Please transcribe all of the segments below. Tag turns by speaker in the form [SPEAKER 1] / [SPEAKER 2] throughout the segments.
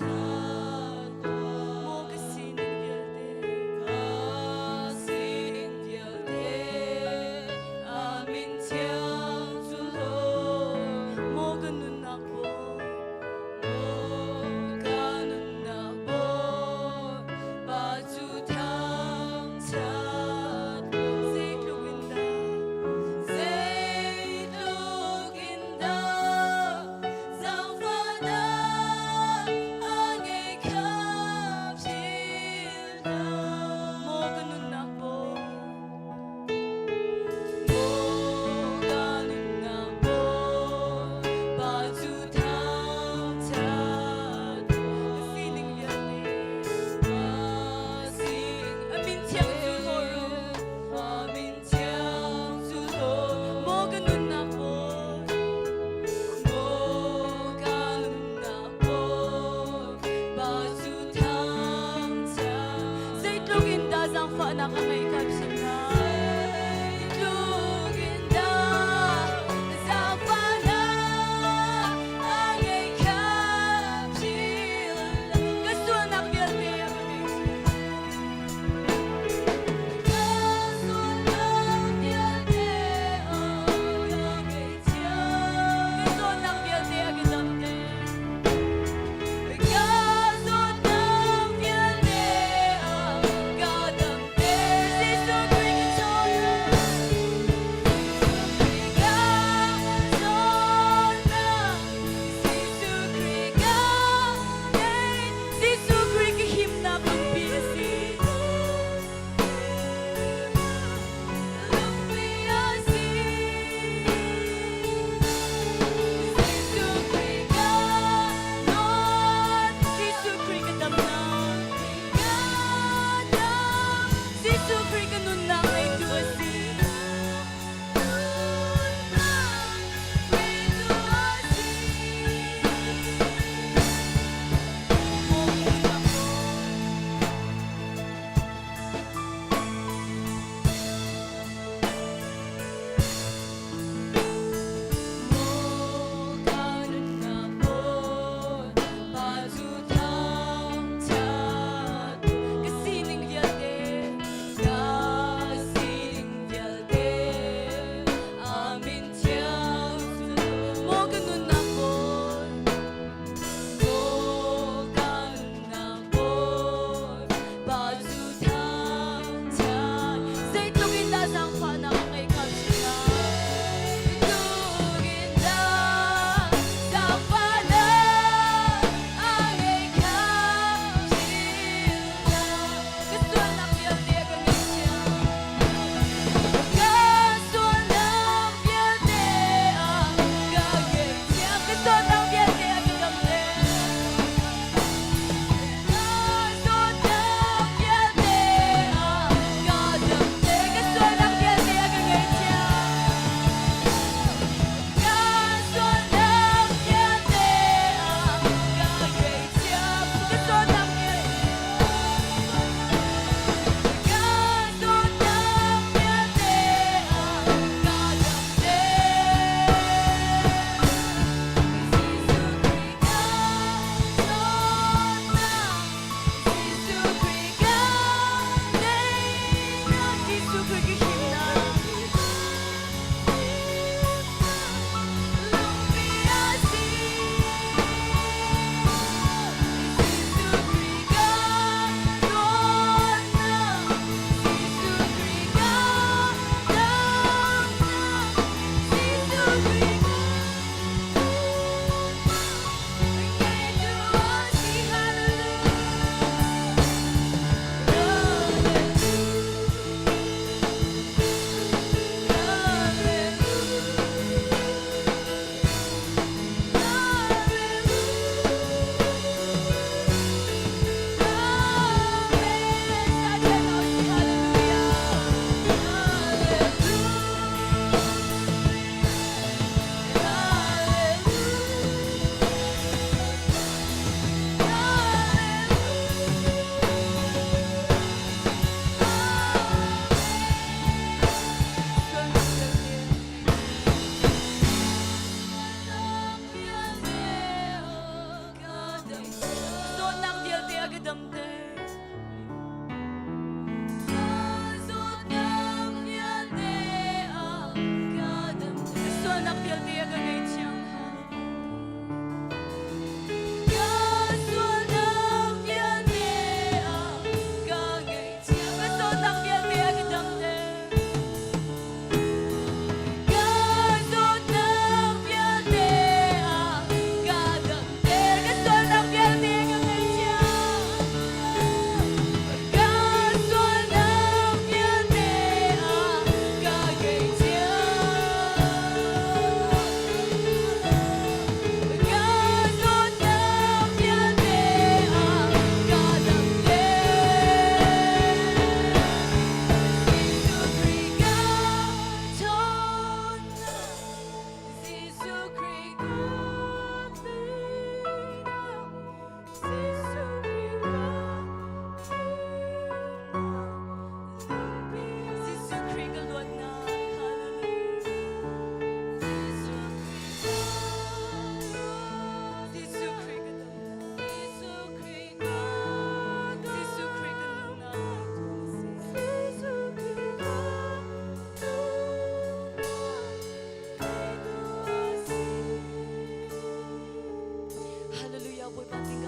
[SPEAKER 1] Maw ka sining vialte, ka sining vialte, a min thiang cu law. Maw ka nunnak baw, maw ka nunnak baw, pa cu thangṭhat. Zeitluk in dah, zeitluk in dah, zaangfahnak a.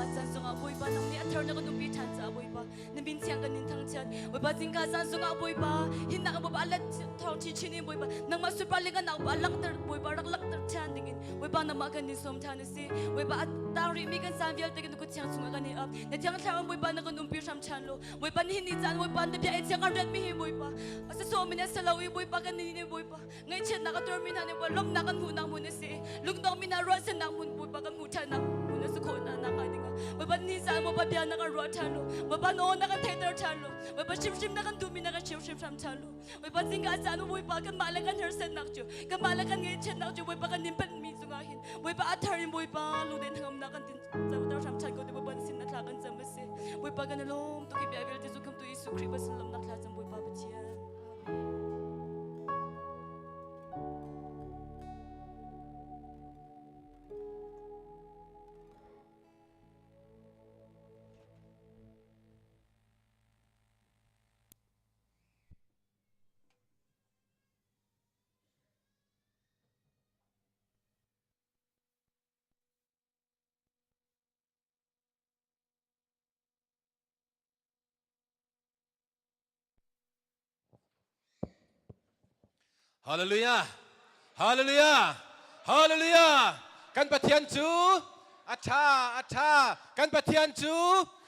[SPEAKER 1] Zingka caan zongah Bawipa nang nih a thar na kan umpi ṭhan caah Bawipa na min thiang kan in thangchiat. Bawipa zingka caan zongah Bawipa hinnak Bawipa a let thawng chinchin in Bawipa nangmah sunpar le kan Bawipa langhter Bawipa rak langhter ṭhan dingin Bawipa nangmah kan in sawm ṭhan a si. Bawipa a tang rihmi kan caan vialte kan kut thiang chungah kan i ap. Na thiang thlarau Bawipa na kan umpi hram ṭhan law Bawipa nihin ni caan Bawipa na bia i thiang kan retmi hi Bawipa a si sawm in a si lo i Bawipa kan ni Bawipa ngaihchiatnak a tuarmi hna nih lawmhnak kan hmuhnak hmun a si lungdongmi hna ruahchannak hmun Bawipa kan hmuh ṭhannak hmun a si khawh hna nak hnga dingah Bawipa ni caan Bawipa bia na kan ruah ṭhan lo Bawipa na aw na kan theihter ṭhan lo Bawipa hrimhrim na kan duhmi na kan chim hrimhram ṭhan lo Bawipa zingka caan Bawipa kanmah le kan harsatnak cu kanmah le kan ngaihchiatnak cu Bawipa kan nin panhmi cungah hin Bawipa a thar in Bawipa lungden hngamnak kan tin coter hram ṭhan ko ti Bawipa sin na thla kan cam a si Bawipa kan i lawm tuk i bia vialte cu khamtu Jesuh Khrih Pathian lawmnak thla cam Bawipa Pathian.
[SPEAKER 2] Hallelujah! Hallelujah! Hallelujah! Kan Pathian cu a ṭha, a ṭha. Kan Pathian cu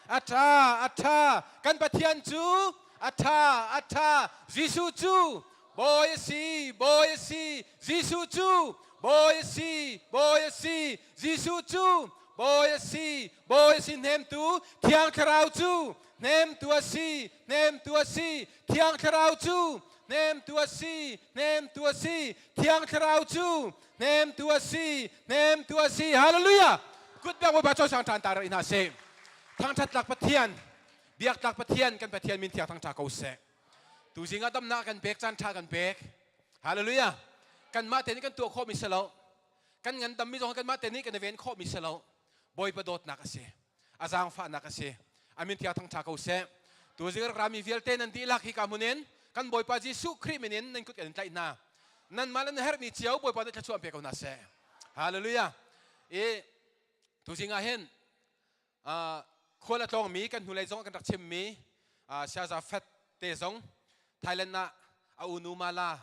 [SPEAKER 2] a ṭha, a ṭha. Kan Pathian cu a ṭha, a ṭha. Jesuh cu Bawi a si, Bawi a si. Jesuh cu Bawi a si, Bawi a si. Jesuh cu Bawi a si, Bawi a si. Hnemtu Thiang Thlarau cu hnemtu a si, hnemtu a si. Thiang Thlarau cu hnemtu a si, hnemtu a si. Thiang Thlarau cu hnemtu a si, hnemtu a si. Hallelujah! Kut biak Bawipa cawisang ṭhan ta rih hna sih. Thangṭhat tlak Pathian, biak tlak Pathian, kan Pathian min thiang thangṭha ko seh. Tuzing ah damnak kan pek, caan ṭha kan pek. Hallelujah! Kanmah te nih kan tuah khawhmi si lo. Kan ngandammi zong kanmah te nih kan i ven khawhmi si lo. Bawipa dawtnak a si. A zaangfahnak a si. A min thiang thangṭha ko seh. Tuzing rak rami vialte nan dihlak hi ka hmun in kan Bawipa Jesuh Khrih min in nan kut kan in tlaih hna. Nanmah nan herhmi cio Bawipa nih thluachuah pe ko hna seh. Hallelujah. I tuzing ah hin khual a tlawngmi kan hnulei zong kan rak chimmi Siaza Fat te zong Thailand ah a unu Mala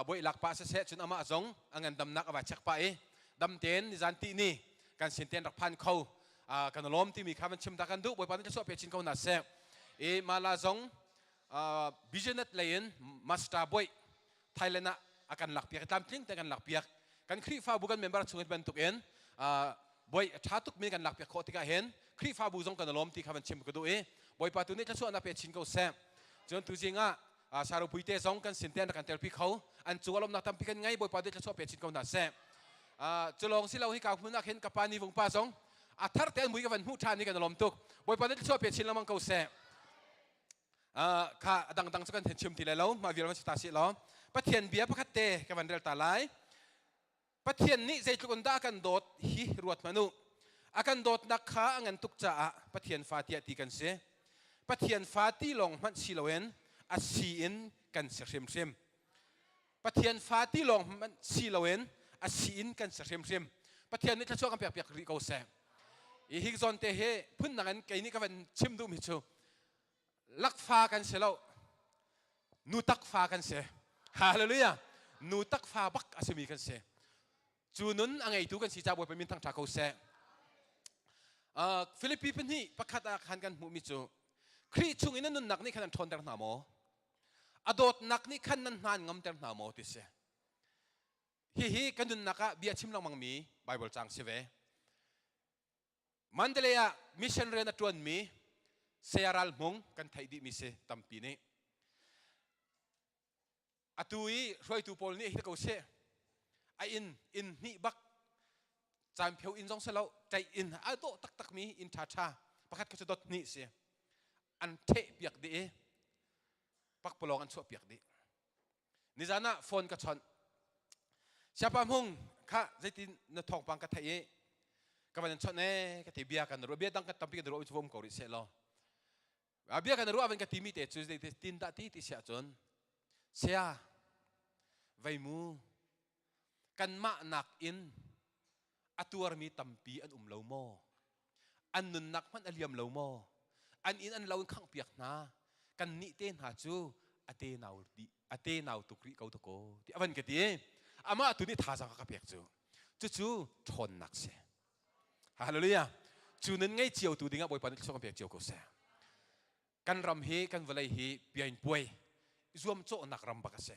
[SPEAKER 2] buai lak pah siseh cun amah zong a ngandamnak a vai check pah i dam tein nizan ti ni kan sin ten rak phan kho kan lawm timi kha van chim ta kan duh. Bawipa nih thluachuah pe chin ko hna seh. I Mala zong business lei in master buai Thailand ah a kan lakpiak, tlamtling te kan lakpiak. Kan Khrihfabu kan member chung bantuk in boi a ṭha tukmi kan lakpiak khawh tikah hin Khrihfabu zong kan lawm ti kha van chim ka duh i Bawipa tu nih thluachuahnak pe chin ko seh. Cun tuzing ah Saropui te zong kan sin te an kan telpi kho. An cung lawmnak tampi kan ngei. Bawipa nih thluachuah pe chin ko hna seh. Cu lawng si lo hi ka hmun ah khin ka pa ni vung pa zong a thar te an mui ka van hmuh ṭhan i kan lawm tuk. Bawipa nih thluachuah pe chin lengmang ko seh. Kha a dangdang cu kan then chim ti lai lo. Mah vial van si ta si law Pathian bia pakhat te ka van rel ta lai. Pathian nih zeitluk in dah a kan dawt hi ruat hmanh u. A kan dawtnak kha a ngan tuk caah Pathian fa tiah ti kan si. Pathian fa ti lawng hmanh si loin a si in kan si hrimhrim. Pathian fa ti lawng hmanh si loin a si in kan si hrimhrim. Pathian nih thluachuah kan pek piak rih ko seh. I hi zawn te hi phundang in kei nih ka van chim duhmi cu lakfa kan si lo, nu tak fa kan si. Hallelujah! Nu tak fa bak a simi kan si. Cu nun a ngeitu kan si ca Bawipa min thangṭha ko seh. Filipi pahnih pakhat ah khan kan hmuhmi cu Khrih chung in nan nunnak nih khan an ṭhawnter hna maw? A dawtnak nih khan nan hna an ngamter hna maw ti si. Hihi kan nunnak ah bia chim lengmangmi Bible caang si ve. Mandalay ah mission rian a ṭuanmi Saya Ral Hmung kan theih dihmi si tampi nih. Atu i hruaitu pawl nih hi ko seh, a inn inn hnih bak caanphio inn zong si lo, ṭaih inn a dawh taktakmi inn ṭhaṭha pakhat kha cu dot hnih si. An ṭheh piak dih i pakpalawng an chuah piak dih. Nizan ah phone ka chawnh. Siapa Hmung kha zeitin na thawngpang ka theih i ka van in chawnh ee ka ti. Bia kan ruah, bia dang kan tampi kan ruah cu um ko rih seh law bia kan ruah van ka timi te cu tin dah ti ti siah cun saya vei mu kanmah nak in a tuarmi tampi an um lo maw? An nunnak hmanh a liam lo maw? An inn an lo in khanghpiak hna. Kan nih te hna cu a te nau dih a te nau tuk rih ko dakaw ti a van ka ti. Amah tu nih thazaang a ka pek cu. Cucu ṭhawnnak si. Hallelujah. Cu nun ngei cio tu dingah Bawipa nih thluachuah kan pek cio ko seh. Kan ram hi kan vawlei hi piain puai zuamcawhnak ram bak a si.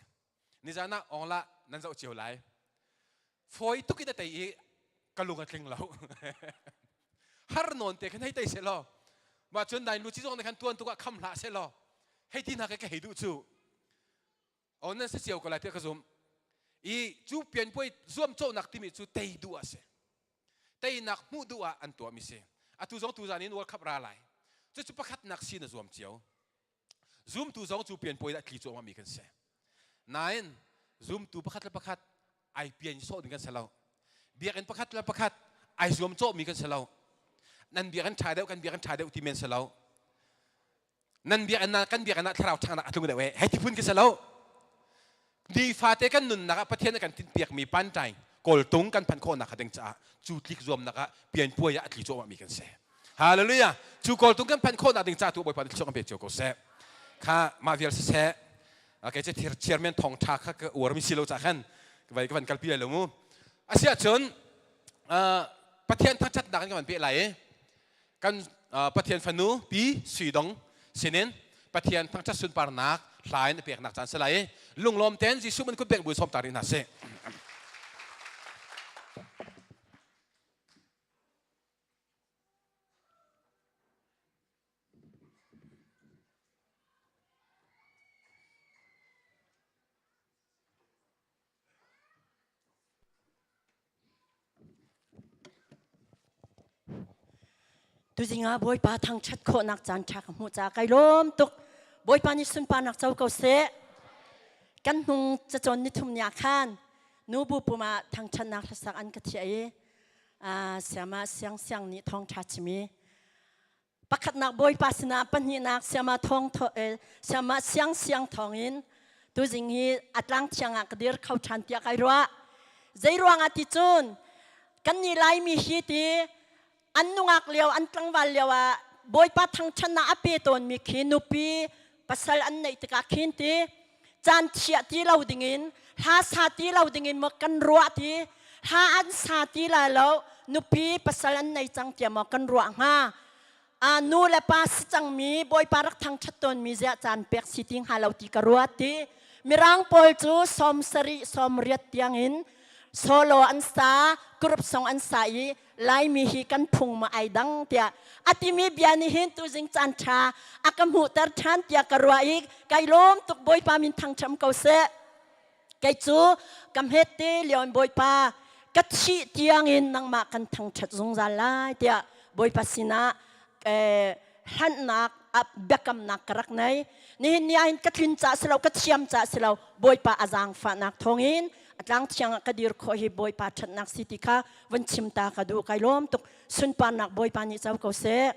[SPEAKER 2] Nizan ah ongla nan zoh cio lai. Fawi tuk in a tei i ka lung a tling lo. Har nawn te khan hei tei seh law. Mah cun nai lu ci zong ne khan tuan tuk ah kham hlah seh law. Hei ti hna ka hei duh cu. O nan si cio ko lai tiah ka zum. I cu pianpuai zuamcawhnak timi cu tei duh a si. Teinak hmuh duh ah an tuahmi si. Atu zong tuzan in World Cup ra lai. Cucu pakhatnak si na zuam cio. Zumtu zong cu pianpuai dah tli cuahmah mi kan si. Nain zumtu pakhat le pakhat ai pian sawh ding kan si lo. Biakinn pakhat le pakhat ai zuam cawhmi kan si lo. Nan biakinn ṭha deuh kan biakinn ṭha deuh ti men si lo. Nan biakinn ah kan biakinn ah thlarau ṭhangnak a tlung deuh e hei ti phun ka si lo. Nifate kan nunnak ah Pathian a kan tinhpiakmi pantai kawltung kan phanh khawhnak ding caah cu tlik zuamnak ah pianpuai ah a tli cuahmah mi kan si. Hallelujah! Cu kawltung kan phanh khawhnak ding caah tu Bawipa nih thluachuah kan pe cio ko seh. Kha mah vial siseh. Okay, cu thir chairman thong tha kha ka uar mi si lo ca khan vai ka van kalpi lai lo mu. Asiah cun Pathian thangṭhatnak in ka van peh lai i kan Pathian fanu pi Sui Dong sinin Pathian thangṭhat sunparnak hla in a peknak caan si lai i lunglawm tein Jesuh man kut bengh bu sawm ta rih hna sih.
[SPEAKER 3] Tuzing ah Bawipa thangṭhat khawhnak caan ṭha ka hmuh caah kai lawm tuk. Bawipa nih sunparnak co ko seh. Kan hnung cacawn nithum ni ah khan nubu pum ah thangṭhatnak hlasak an ka thiah i siama siang siang nih thawngṭha chim i pakhatnak Bawipa sinah pahnihnak siama thawng siama siang siang thawngin tuzing hi a tlang thiang ah ka dir kho ṭhan tiah kai ruah. Zei ruangah ti cun kan nih Laimi hi ti an nungak lio an tlangval lio ah Bawipa thangṭhatnak a pe tawnmi khi nupi pasal an neih tikah khin ti caan thiah ti lo dingin hla sa ti lo dingin maw kan ruah ti hla an sa ti lai lo nupi pasal an nei cang tiah maw kan ruah hnga a nu le pa si cangmi bawipa rak thangṭhat tawnmi ziah caan pek si ti hnga lo ti ka ruat ti mirang pawl cu sawm sarih sawm riat tiangin solo an sa group song an sa i Laimi hi kan phung ma ai dang tiah a timi bia nih hin tuzing caan ṭha a ka hmuhter ṭhan tiah ka ruah i kai lawm tuk. Bawipa min thangṭham ko seh. Kei cu ka hmet te lio in Bawipa ka thih tiangin nangmah kan thangṭhat zungzal lai tiah Bawipa sinah hlanhnak biakamnak ka rak nei. Nihin ni ahhin ka tlin ca si lo, ka thiam ca si lo, Bawipa a zaangfahnak thawngin a tlang thiang ah ka dir khawh hi Bawipa ṭhatnak si ti kha van chim ta ka duh. Kai lawm tuk. Sunparnak Bawipa nih co ko seh.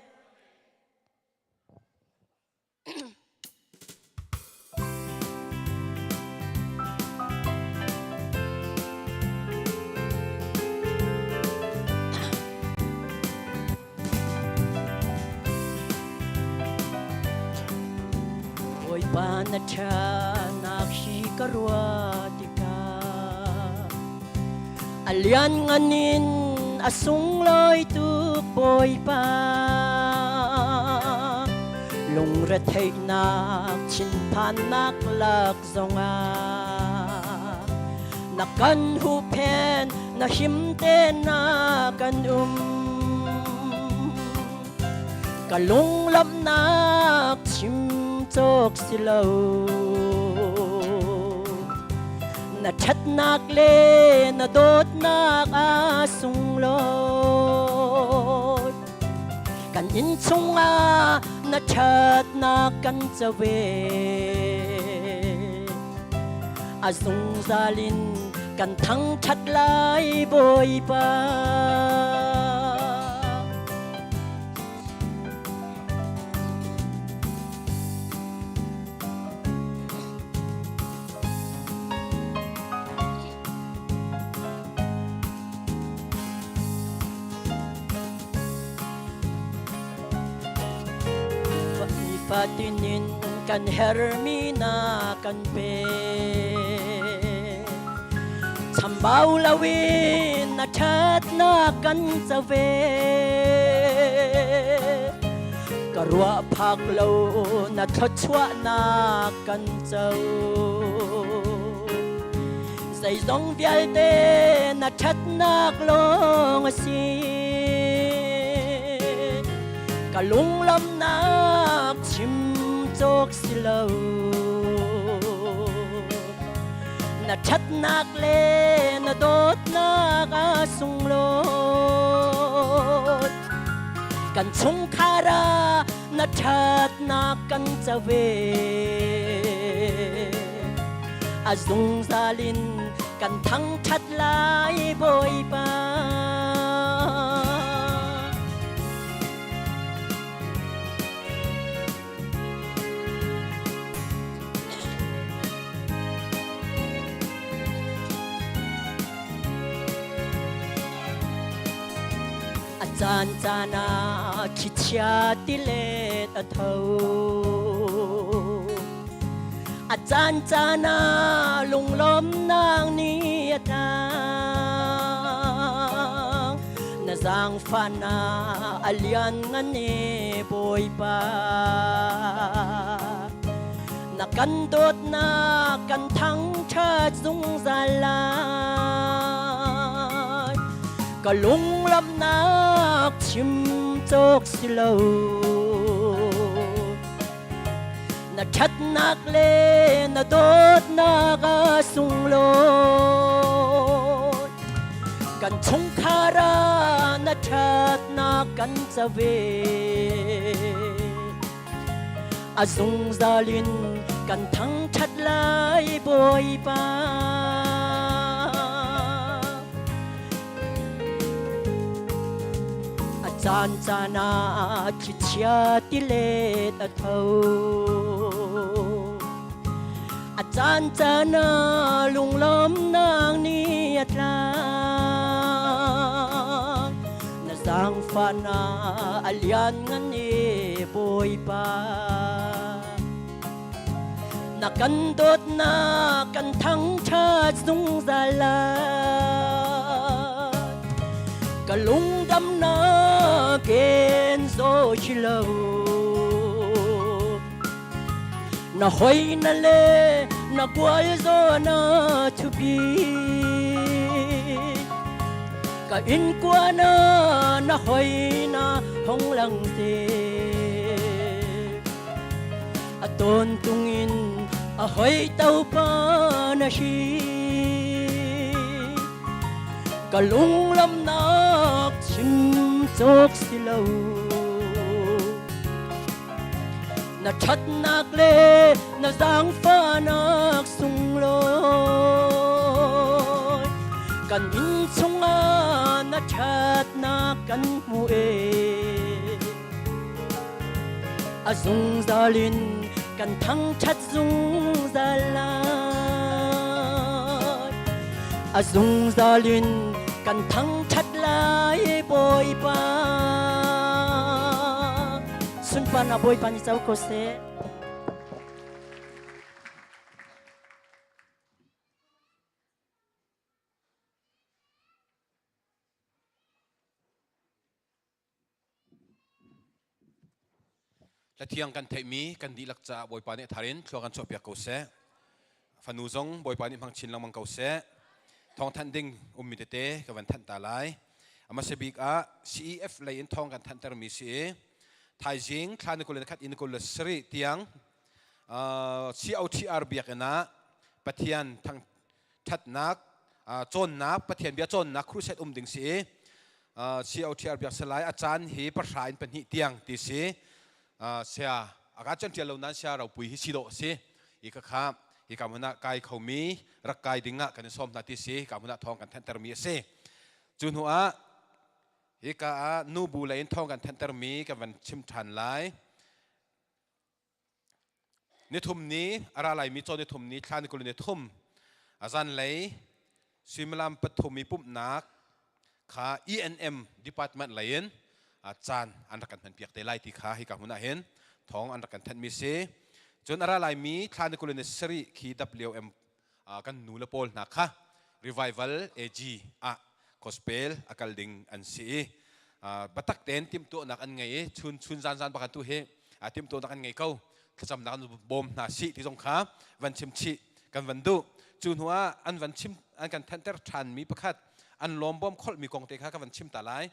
[SPEAKER 3] Bawipa na ṭhatnak hi ka ruah tikah a lianngan in a sunglawi tuk. Bawipa, lungretheihnak thinphannak lak zongah na kan huhphen, na him te na kan um. Ka lunglamnak chim cawk si lo, na ṭhatnak le na dawtnak a sunglawi. Kan inn chungah na ṭhatnak kan co ve, a zungzal in kan thangṭhat lai Bawipa. Nifatin in kan hermi na kan pe. Chambau loin na ṭhatnak kan co ve. Ka ruah phak lo na thluachuahnak kan co. Zeizong vialte na ṭhatnak lawng a si. Ka lunglamnak chim cawk si lo. Na ṭhatnak le na dawtnak a sunglawi. Kan chungkhar ah na ṭhatnak kan co ve. A zungzal in kan thangṭhat lai Bawipa. A caan caan ah thlichia tilet a tho. A caan caan ah lunglawmnak ni a tlang. Na zaangfahnak a lianngan e Bawipa. Na kan dawtnak kan thangṭhat zungzal lai. Ka lunglamnak chim cawk si lo. Na ṭhatnak le na dawtnak a sunglawi. Kan chungkhar ah na ṭhatnak kan co ve. A zungzal in kan thangṭhat lai Bawipa. A caan caan ah thlichia tilet a tho. A caan caan ah lunglawmnak ni a tlang. Na zaangfahnak a lianngan e Bawipa. Na kan dawtnak kan thangṭhat zungzal lai. Ka lungdamnak in zaw hi lo. Na hoi na le na kual zaw na thupi. Ka inn kua na na hoi na hong lang te. A tawn tungin a hoi to pa na si. Ka lunglamnak chim cawk si lo. Na ṭhatnak le na zaangfahnak sunglawi. Kan inn chungah na ṭhatnak kan hmu e. A zungzal in kan thangṭhat zungzal lai. A zungzal in kan thangṭhat lai Bawipa. Sunparnak Bawipa nih co ko seh.
[SPEAKER 2] Hlathiang kan theihmi kan dihlak caah Bawipa nih thar in thlua kan chuahpiak ko seh. Fanu zong Bawipa nih hmang chin lengmang ko seh. Thawngthanh ding ummi tete ka van thanh ta lai. A hmasa bik ah CEF lei in thawng kan thanhtermi si i thaizing thla ni 21 in 27 tiang COTR biakinn ah Pathian thangṭhatnak cawnnak Pathian bia cawnnak crusade um ding si i COTR biak salai a caan hi pahra in pahnih tiang ti si sia aka cun ṭial lo nan sia ropui hi si dawh si i ka kha hi ka hmun ah kai khomi rak kai ding ah kan i sawm hna ti si ka hmun ah thawng kan thanhtermi a si cu hnu ah hika ah nubu lei in thawng kan thanhtermi kan van chim ṭhan lai Nithum ni a ra laimi caw nithum ni thla ni 23 a zanlei suimilam pathum i pumhnak kha ENM department lei in caan an rak kan hmanpiak te lai ti kha hika hmun ah hin Thawng an rak kan thanhmi si. Cun a ra laimi thla ni 20 ni sarih khi WM kan nu le pawl hna kha revival AG ah gospel a kal ding an si i biatak tein timhtuahnak an ngei i chun chun zan zan bak tu hi timhtuahnak an ngei ko thlacamnak an bawm hna si ti zong kha van chim chih kan van duh cu hnu ah an van chim an kan thanter ṭhan mi pakhat an lawm bawm kholh mi kong te kha ka van chim ta lai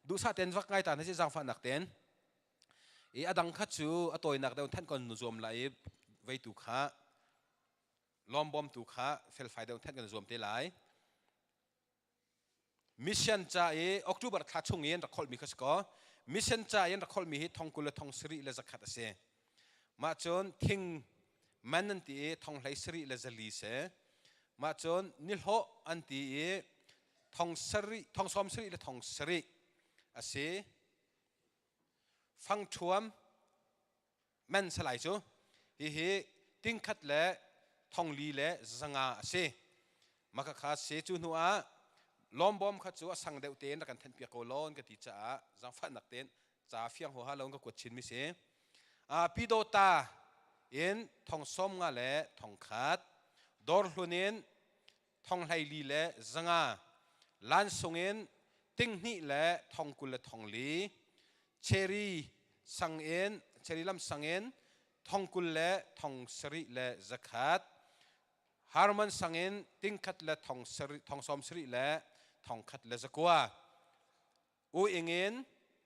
[SPEAKER 2] duhsah ten vak ngai ta na si zaangfahnak ten i a dang kha cu a tawinak deuh than kon nu zuam lai i veitu kha lawm bawmtu kha felfai deuh than kan zuam te lai mission ca i October thla chung i an rak kholhmi kha si kaw mission ca i an rak kholhmi hi thong 20 le thong sarih le zakhat a si mah cun thing man an ti i thong hlei sarih le zali si mah cun nihlawh an ti i thong sarih thong sawm sarih le thong sarih a si fangṭhuam man salai cu hihi tingkhat le thongli le zanga a si maka kha si cu hnu ah lawmbawm kha cu a sang deuh tein rak kan thenh piak ko lawn ka ti caah zaangfahnak tein ca fiang huaha lo ka kuat chin mi si a pidota in thong som nga le thong khat dawr hlun in thong hleili le zanga lansung in tinghnih le thong 20 le thong li cherry sang in cherry lam sang in thong 20 le thong sarih le zakhat harmon sang in tingkhat le thong sarih thong sawm sarih le thong khat le zakua u ing in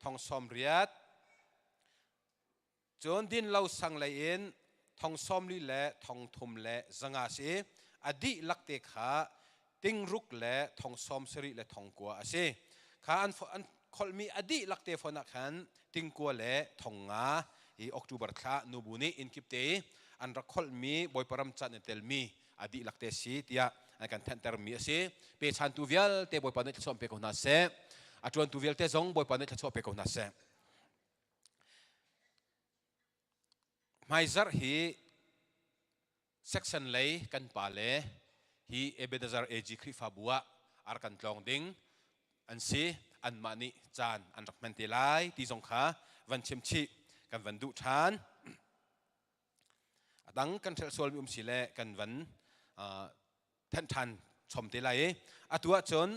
[SPEAKER 2] thong sawm riat Cun dinlo sang lei in thong 40 le thong thum le zanga a si. A dihlak te kha tingruk le thong 70 le thong kua a si. Kha an, an kholhmi a dihlak te fawn ah khan tingkua le thong nga hi October thla nubu nih inn kip te an rak kholhmi Bawipa ram can in telmi a dihlak te si tiah an kan thanhtermi a si. Pechantu vialte Bawipa nih thluachuah pe ko hna seh. A ṭuantu vialte zong Bawipa nih thluachuah pe ko hna seh. Hmaizarh hi section lei kan pa le hi Ebenezer AG Khrihfabu ah ar kan tlawng ding an si anmah nih caan an rak hman te lai ti zong kha van chim chih kan van duh ṭhan. A dang kan hrelh sualmi um si le kan van thanh ṭhan chom te lai i atu ahcun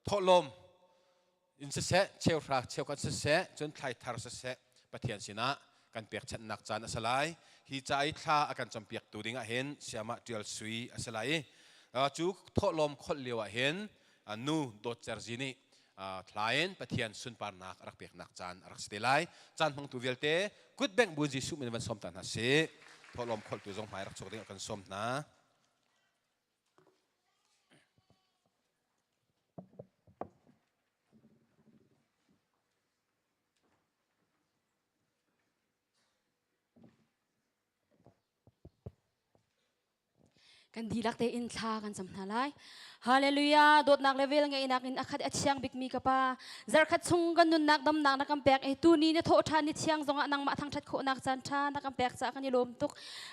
[SPEAKER 2] thawhlawm in siseh cheuhra cheukhat siseh cun thlaithar siseh Pathian sinah kan pekchanhnak caan a si lai hi ca i thla a kan campiaktu ding ah hin Siamah Ṭial Sui a si lai i cu thawhlawm kholh lio ah hin nu Dawt Cer Zi nih thla in Pathian sunparnak a rak peknak caan a rak si te lai caan hmangtu vialte kutbengh bu Jesuh min van sawm ta hna sih thawhlawm kholhtu zong hmai rak chuak ding ah kan sawm hna.
[SPEAKER 1] Kan dihlak tein thla kan cam hna lai. Hallelujah! Dawtnak le vel ngeihnak in a khat a thiang bikmi ka Pa. Zarkhat chung kan nunnak damnak na kan pek i tu ni na thawh ṭhan ni thiang zongah nangmah thangṭhat khawhnak caan ṭha na kan pek caah kan i lawm tuk.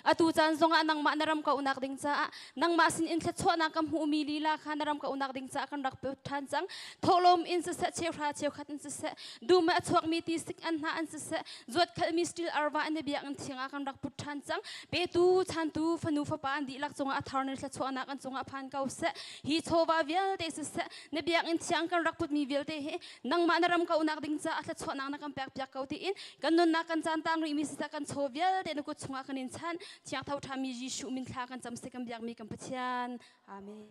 [SPEAKER 1] Atu caan zongah nangmah na ram kauhnak ding caah nangmah sin in thluachuahnak kan hmuhmi lila kha na ram kauhnak ding caah kan rak put ṭhan cang. Thawhlawm in siseh, cheuhra cheukhat in siseh, dum a chuakmi ti sik an hna an siseh, zuat khalmi steel arva an i biakinn thiang ah kan rak put ṭhan cang. Petu, chantu, fanu fapa an dihlak cungah a thar na thluachuahnak an cungah phan ko seh. Hi chawva vialte siseh, na biakinn thiang kan rak putmi vialte hi nangmah na ram kauhnak ding caah thluachuahnak na kan pek piak ko tiin kan nunnak kan caan tang rihmi siseh kan chaw vialte na kut chungah kan in chan thiang tho ṭhami Jesuh min thla kan cam si kan biakmi kan Pathian amen.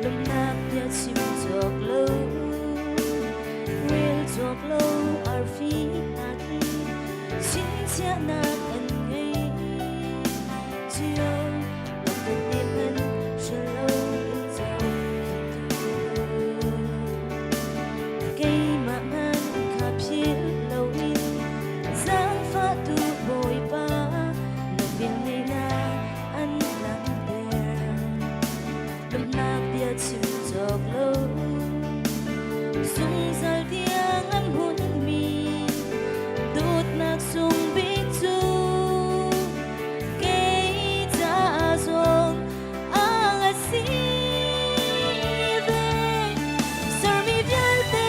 [SPEAKER 1] Lawmhnak bia chim cawk lo, rel cawk lo arfi hna khi chingchiahnak an ngei cio. Pakhat te hmanh hrelh lo in zohkhenhtu. Keimah hmanh kha philh loin zaangfahtu Bawipa na velngeihnak an langhter. Lawmhnak bia chim cawk lo, zungzal tiang an hunmi dawtnak sung bik cu kei ca zong a si ve. Sermi vialte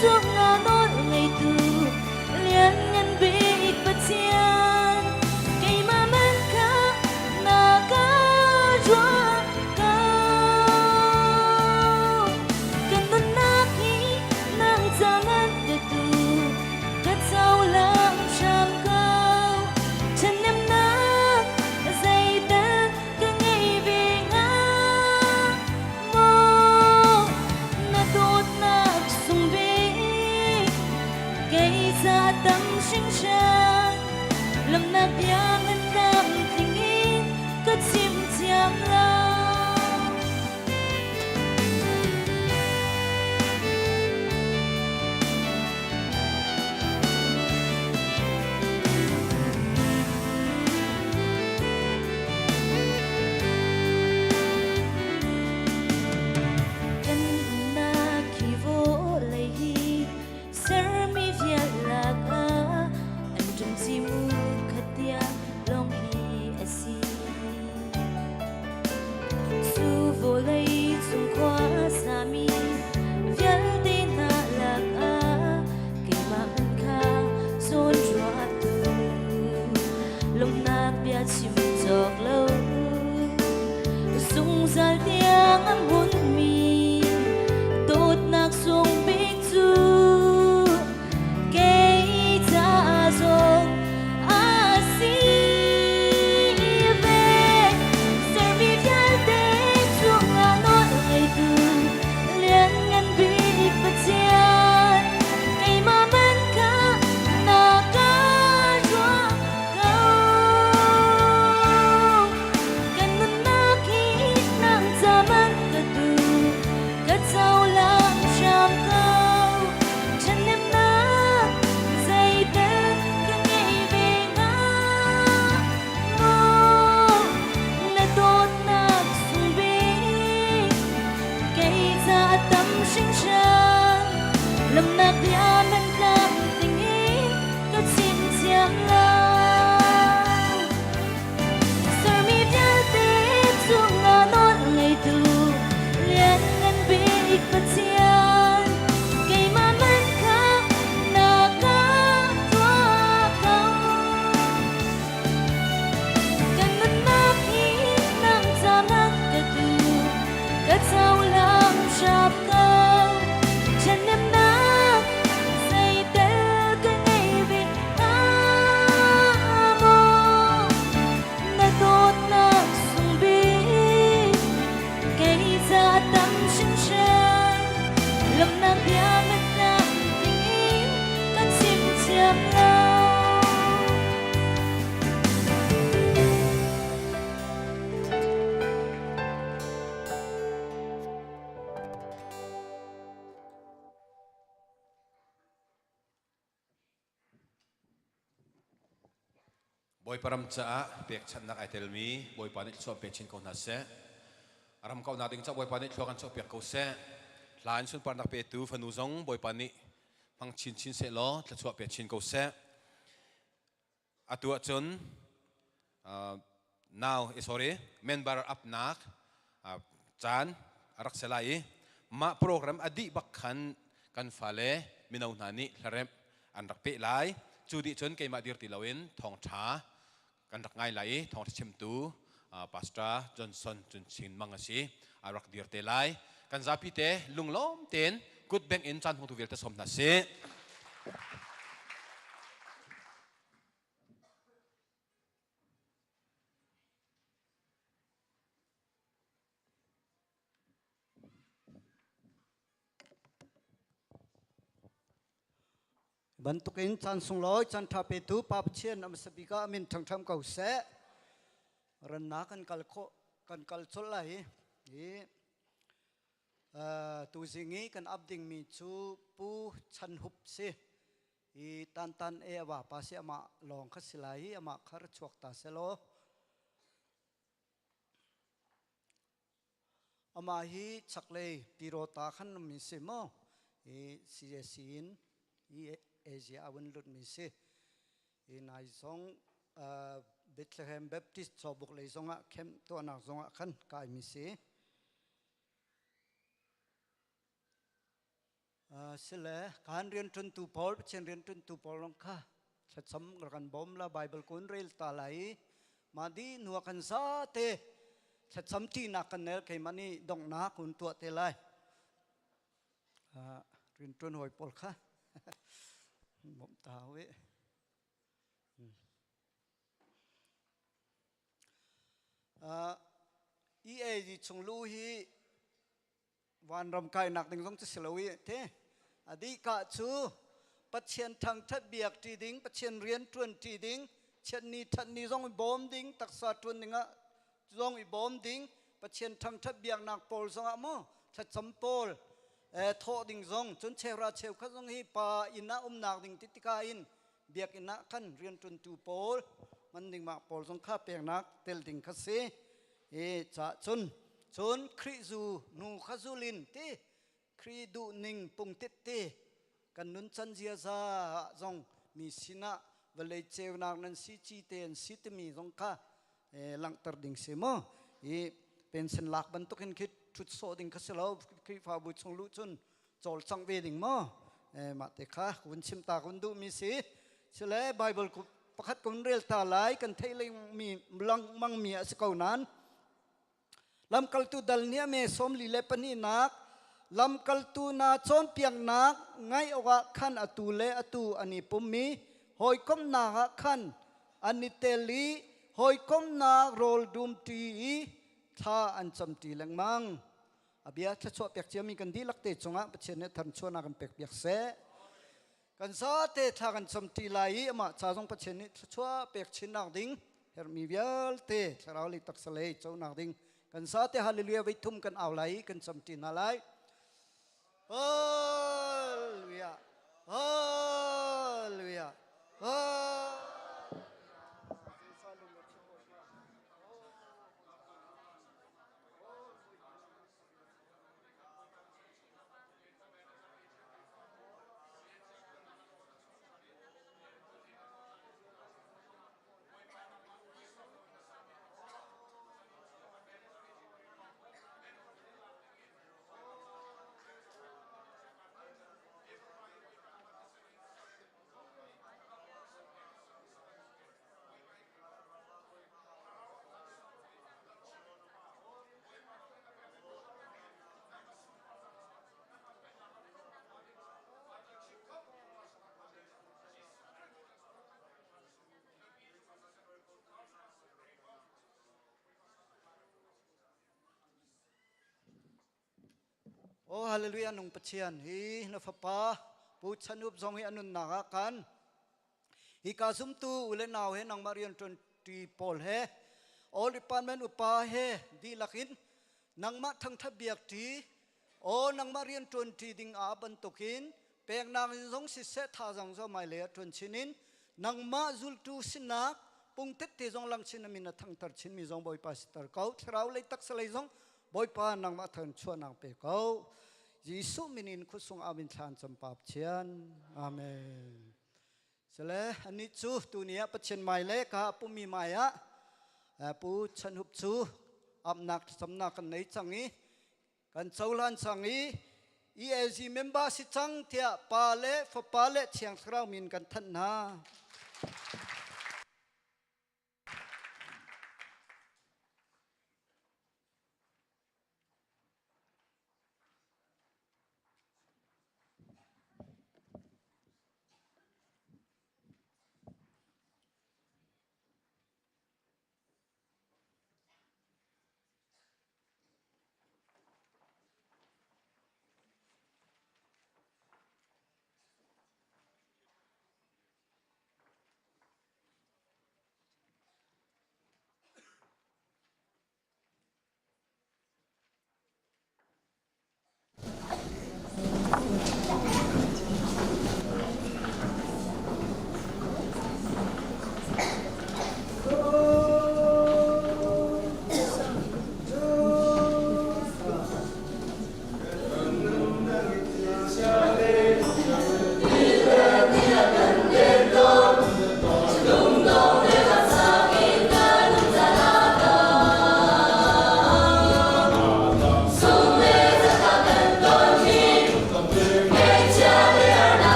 [SPEAKER 1] cungah nawl ngeitu lianngan bik Pathian, keimah man kha na ka ruah ko. Kan nunnak hi nang cangan ka tu, ka cohlang hram ko. Ṭhathnemnak zeital ka ngei ve hnga maw? Na dawtnak sung bik kei ca tam hringhran, lamnak bia ngan tlamtling in ka chim thiam lo. Kan umnak hi vawlei hi sermi vial lakah an ṭumci mu khat tiang lawng hi a si. Cu vawlei cung khua sami vialte hna lakah keimah hmanh kha zawn ruahtu lawmhnak bia chim cawk lo zungzal tiang a hmunmi dawtnak sung bik cu kei ca zong a si ve. Sermi vialte cungah nawl ngeitu lianngan bik Pathian, keimah man kha na ka ruah ko. Kan nunnak hi nang ca man ka tu, ka cohlang hram ko. Ṭhathnemnak zeital ka ngei ve hnga maw? Na dawtnak sung bik kei ca tam hringhran, lamnak bia man tlamtling in ka chim thiam lo. Sermi vialte cungah nawl ngeitu lianngan bik Pathian, keimah man kha na ka tuah ko. Kan nunnak hi nang ca man ka tu, ka cohlang hram ko. Ṭhathnemnak zeitel ka ngei ve hnga maw? Na dawtnak sung bik kei ca tam hringhran, lawmhnak bia man tling in ka chim thiam lo.
[SPEAKER 2] Bawipa ram caah pekchanhnak ai telmi Bawipa nih thluachuah pe chin ko hna seh. Ram kauhnak ding caah Bawipa nih thlua kan chuahpiak ko seh. Hla in sunparnak petu fanu zong Bawipa nih hmang chinchin seh law thluachuah pe chin ko seh. Atu ahcun now sorry member upnak caan a rak si lai i mah program a dih bak khan kan fale mino hna nih hlaremh an rak peh lai. Cu dih cun keimah dir ti loin thawngṭha kan rak ngai lai i thawngṭha chimtu Pastor Johnson Cun Chin Mang a si a rak dir te lai. Kan zapi te lunglawm tein kut bengh in caan hmangtu vialte sawm hna sih.
[SPEAKER 4] Bantukin caan sunglawi caan ṭha petu Pa Pathian a hmasa bik ah a min ṭhangṭham ko seh. Rannak kan kal khawh kan kal colh lai i tuzing i kan ap dingmi cu Pu Chan Hup si. I tantan e a vapa si amah lawng kha si lai i amah kha ra chuak ta selaw. Amah hi chaklei Tirota khan ummi si maw? I CAC in i Asia a vun lutmi si. I nai zong Bethlehem Baptist cawbuk lei zongah khem tuahnak zongah khan kaimi si. Sile kan rianṭuantu pawl Pathian rianṭuantu pawl zong kha thlacam kan bawm la Bible kun rel ta lai i mah dih hnu ah kan zate thlacam ṭinak kan nel keimah nih donghnak kun tuah te lai. Rianṭuan hawi pawl kha bawmh ta u. EAG chung lu hi vanram kainak ding zong cu si lo i te adika cu Pathian thangthat biak ṭi ding Pathian rian ṭuan ṭi ding chiatni ṭhatni zong i bawm ding taksa ṭuan ding ah zong i bawm ding Pathian thangthat biaknak pawl zong ah maw thlacam pawl thawh ding zong cun cheuhra cheukhat zong hi pa inn ah umnak ding ti tikah in biakinn ah khan rianṭuantu pawl man ding mah pawl zong kha peknak tel ding kha si I ca cun cun Khrih zu nu kha zulin ti Khrih duhning pungtit ti kan nun chan ziaza zong mi sinah vawlei ceunak nan si ci te an si timi zong kha langhter ding si mu i pension lak bantukin khi thut sawh ding kha si lo Khrihfabu chung luh cun cawlcangh ve ding maw mah te kha kun chim ta kun duh mi si sile Bible pakhat kun rel ta lai kan theih mi langmang mi a si ko nan lamkaltu dal nih me 42 nak lamkaltu na cawnpiaknak ngai awkah khan atu le atu an i pummi hawikomhnak ah khan an i tel i hawikomhnak rawl dumṭi i thla an camṭi lengmang. A bia thluachuah pek ciami kan dihlak te cungah Pathian nih tharchuahnak kan pek piak seh. Kan zate thla kan cam ṭi lai i amah ca zong Pathian nih thluachuah pek chinnak ding herhmi vialte thlarau lei taksa lei conak ding kan zate hallelujah voi thum kan au lai i kan cam ṭi hna lai. Hallelujah. Hallelujah. Hallelujah. Oh hallelujah nung Pathian hi na fapa Pu Chanup zong hi anunnak ah kan Hika zumtu u le nau he nangmah rianṭuanṭi pawl he all department upa he dihlak in nangmah thangṭhat biakṭi aw nangmah rianṭuanṭi ding ah bantukin peknak in zong siseh thazaang zong hmailei ah ṭuan chin in nangmah zultu sinak pungtet te zong lang chin amin a thangter chinmi zong Bawipa siter ko thlarau lei taksa lei zong Bawipa nangmah thang chuahnak pe ko Jesuh min in khusung amin thlan campap chian Amen Sile anih cu tuni ah Pathian mai le ka pumi mai ah Pu Chan Hup cu amnak thlacamnak kan nei cang i kan cohlan cang i EAC member si cang tiah Pa le Fapa le Thiang Thlarau min kan thanh hna.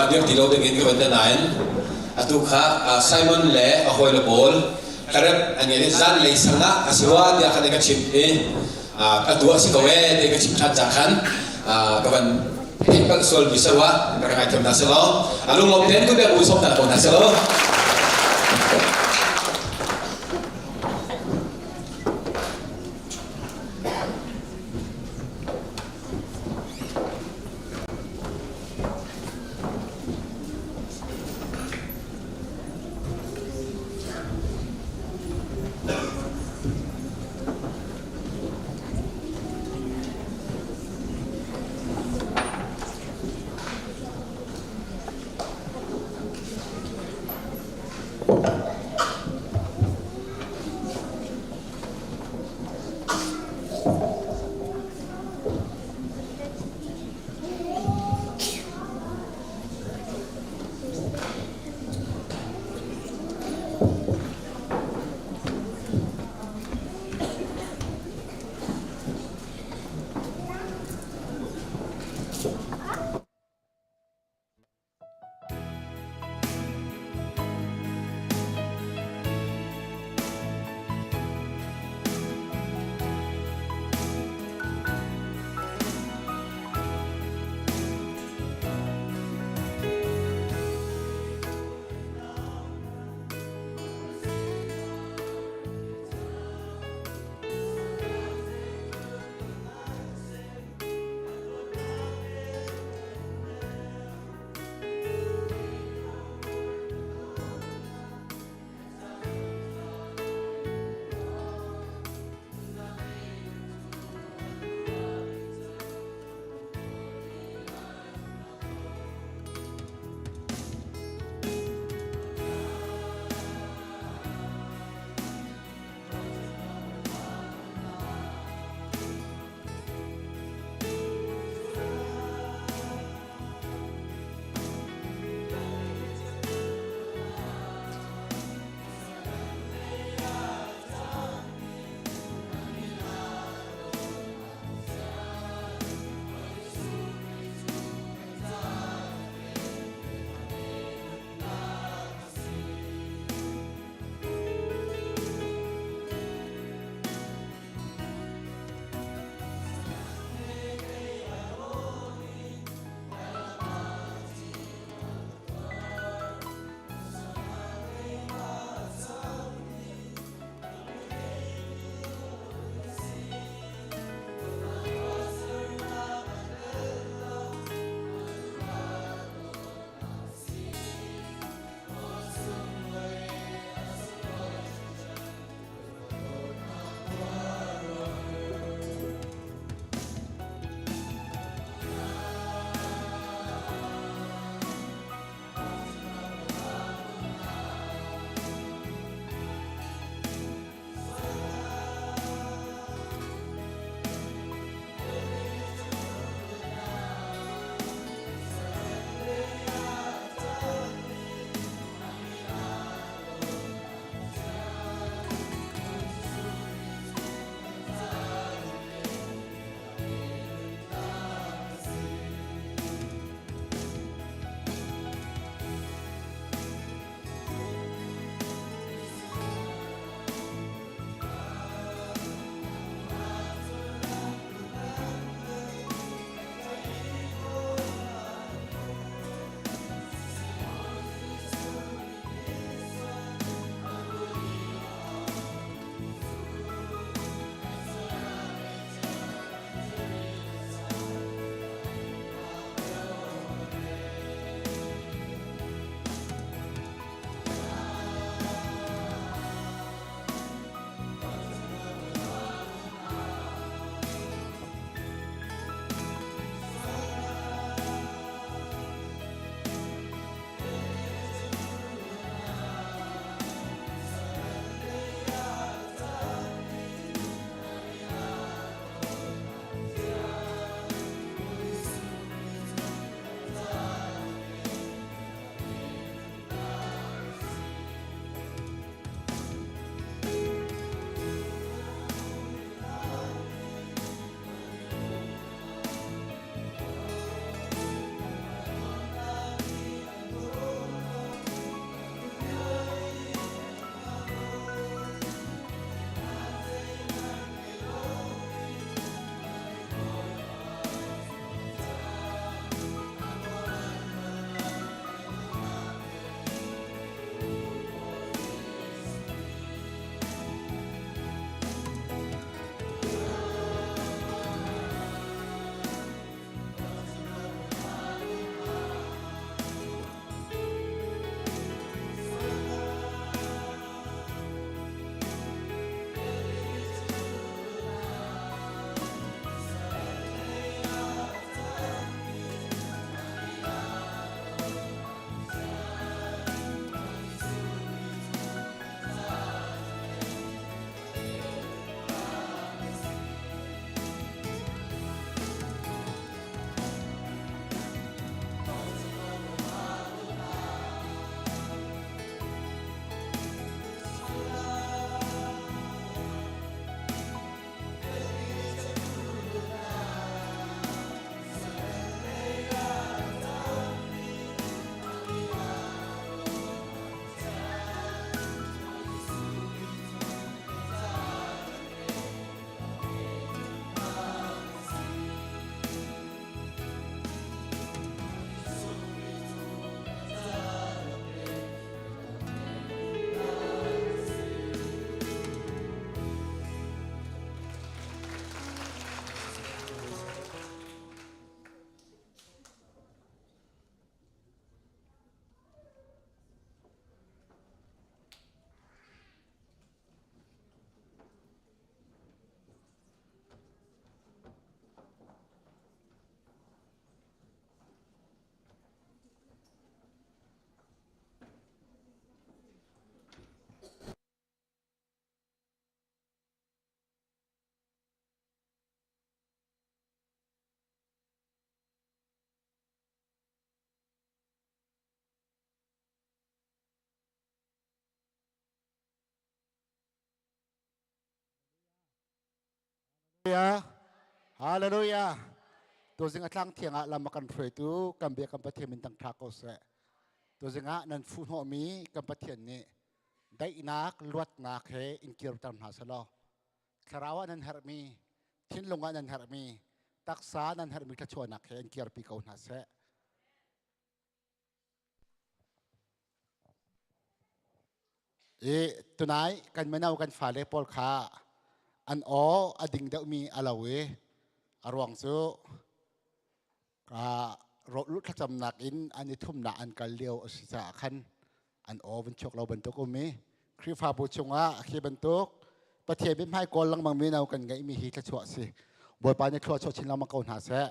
[SPEAKER 2] Keimah dir ti lo ding in ka van nain atu kha Simon le a hawile pawl karep an ngei zan lei sang ah a si rua tiah khan ka chim i ka tuah si ko ee ti ka chim ṭhan ca khan ka van theih palh sual mi sarua ka rak ngaithiam hna selaw a lunglawm tein ku bek u som hna ko hna selaw.
[SPEAKER 5] Hallelujah. Hallelujah. Tuzing a tlang thiang ah lam a kan hruaitu kan bia kan Pathian min tang tha ko seh. Tuzing ah nan fuh hnawhmi kan Pathian nih daihnak, luatnak he in kirter hna selaw. Thlarau ah nan herhmi, thinlung ah nan herhmi, taksa nan herhmi thluachuahnak he in kirpi ko hna seh. I tunai kan mino kan fale pawl kha an aw a ding deuhmi a lo i a ruang cu rawlulh thlacamnak in an i thumnak an kal lio a si caah khan an aw vun chuak lo bantuk um i Khrihfabu chungah khi bantuk Pathian mithmai kawl lengmang mino kan ngeihmi hi thluachuah a si. Bawipa nih thlua chuah chin lengmang ko hna seh.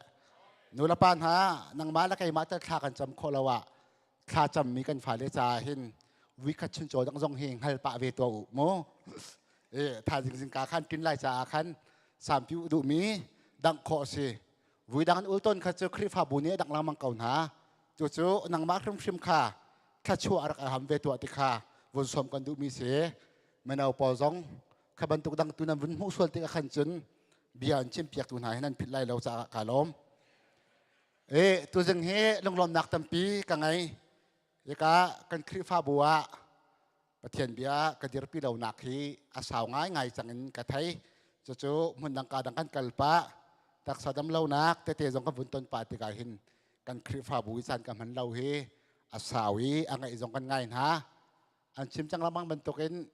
[SPEAKER 5] Nu le pa hna nangmah le keimah tal thla kan cam khawh lo ah thla cammi kan fale caah hin vikhat chuncaw dang zong hi hngal pah ve tuah u mu. E thaizing zingka khan tin lai caah khan sampi u duhmi dangh khawh a si. Vui dang an ul tawn kha cu Khrihfabu nih a dangh lengmang ko hna. Cucu nangmah hrimhrim kha thluachuah rak ham ve tuah ti kha vun sawm kan duhmi si. Mino pawl zong kha bantuk dang tu nan vun hmuh sual tikah khan cun bia an chimpiak tu hna hi nan philh lai lo caah kaa lawm. E tuzing hi lunglawmnak tampi ka ngei. Ika kan Khrihfabu ah Pathian bia ka dirpi lonak hi a sau ngaingai cang in ka thei. Cucu hmun dang ka dang kan kal pah taksa dam lonak tete zong kan vun ton pah tikah hin kan Khrihfabu i caan ka hman lo hi a sau i a ngaih zong kan ngai hna. An chim cang lengmang bantukin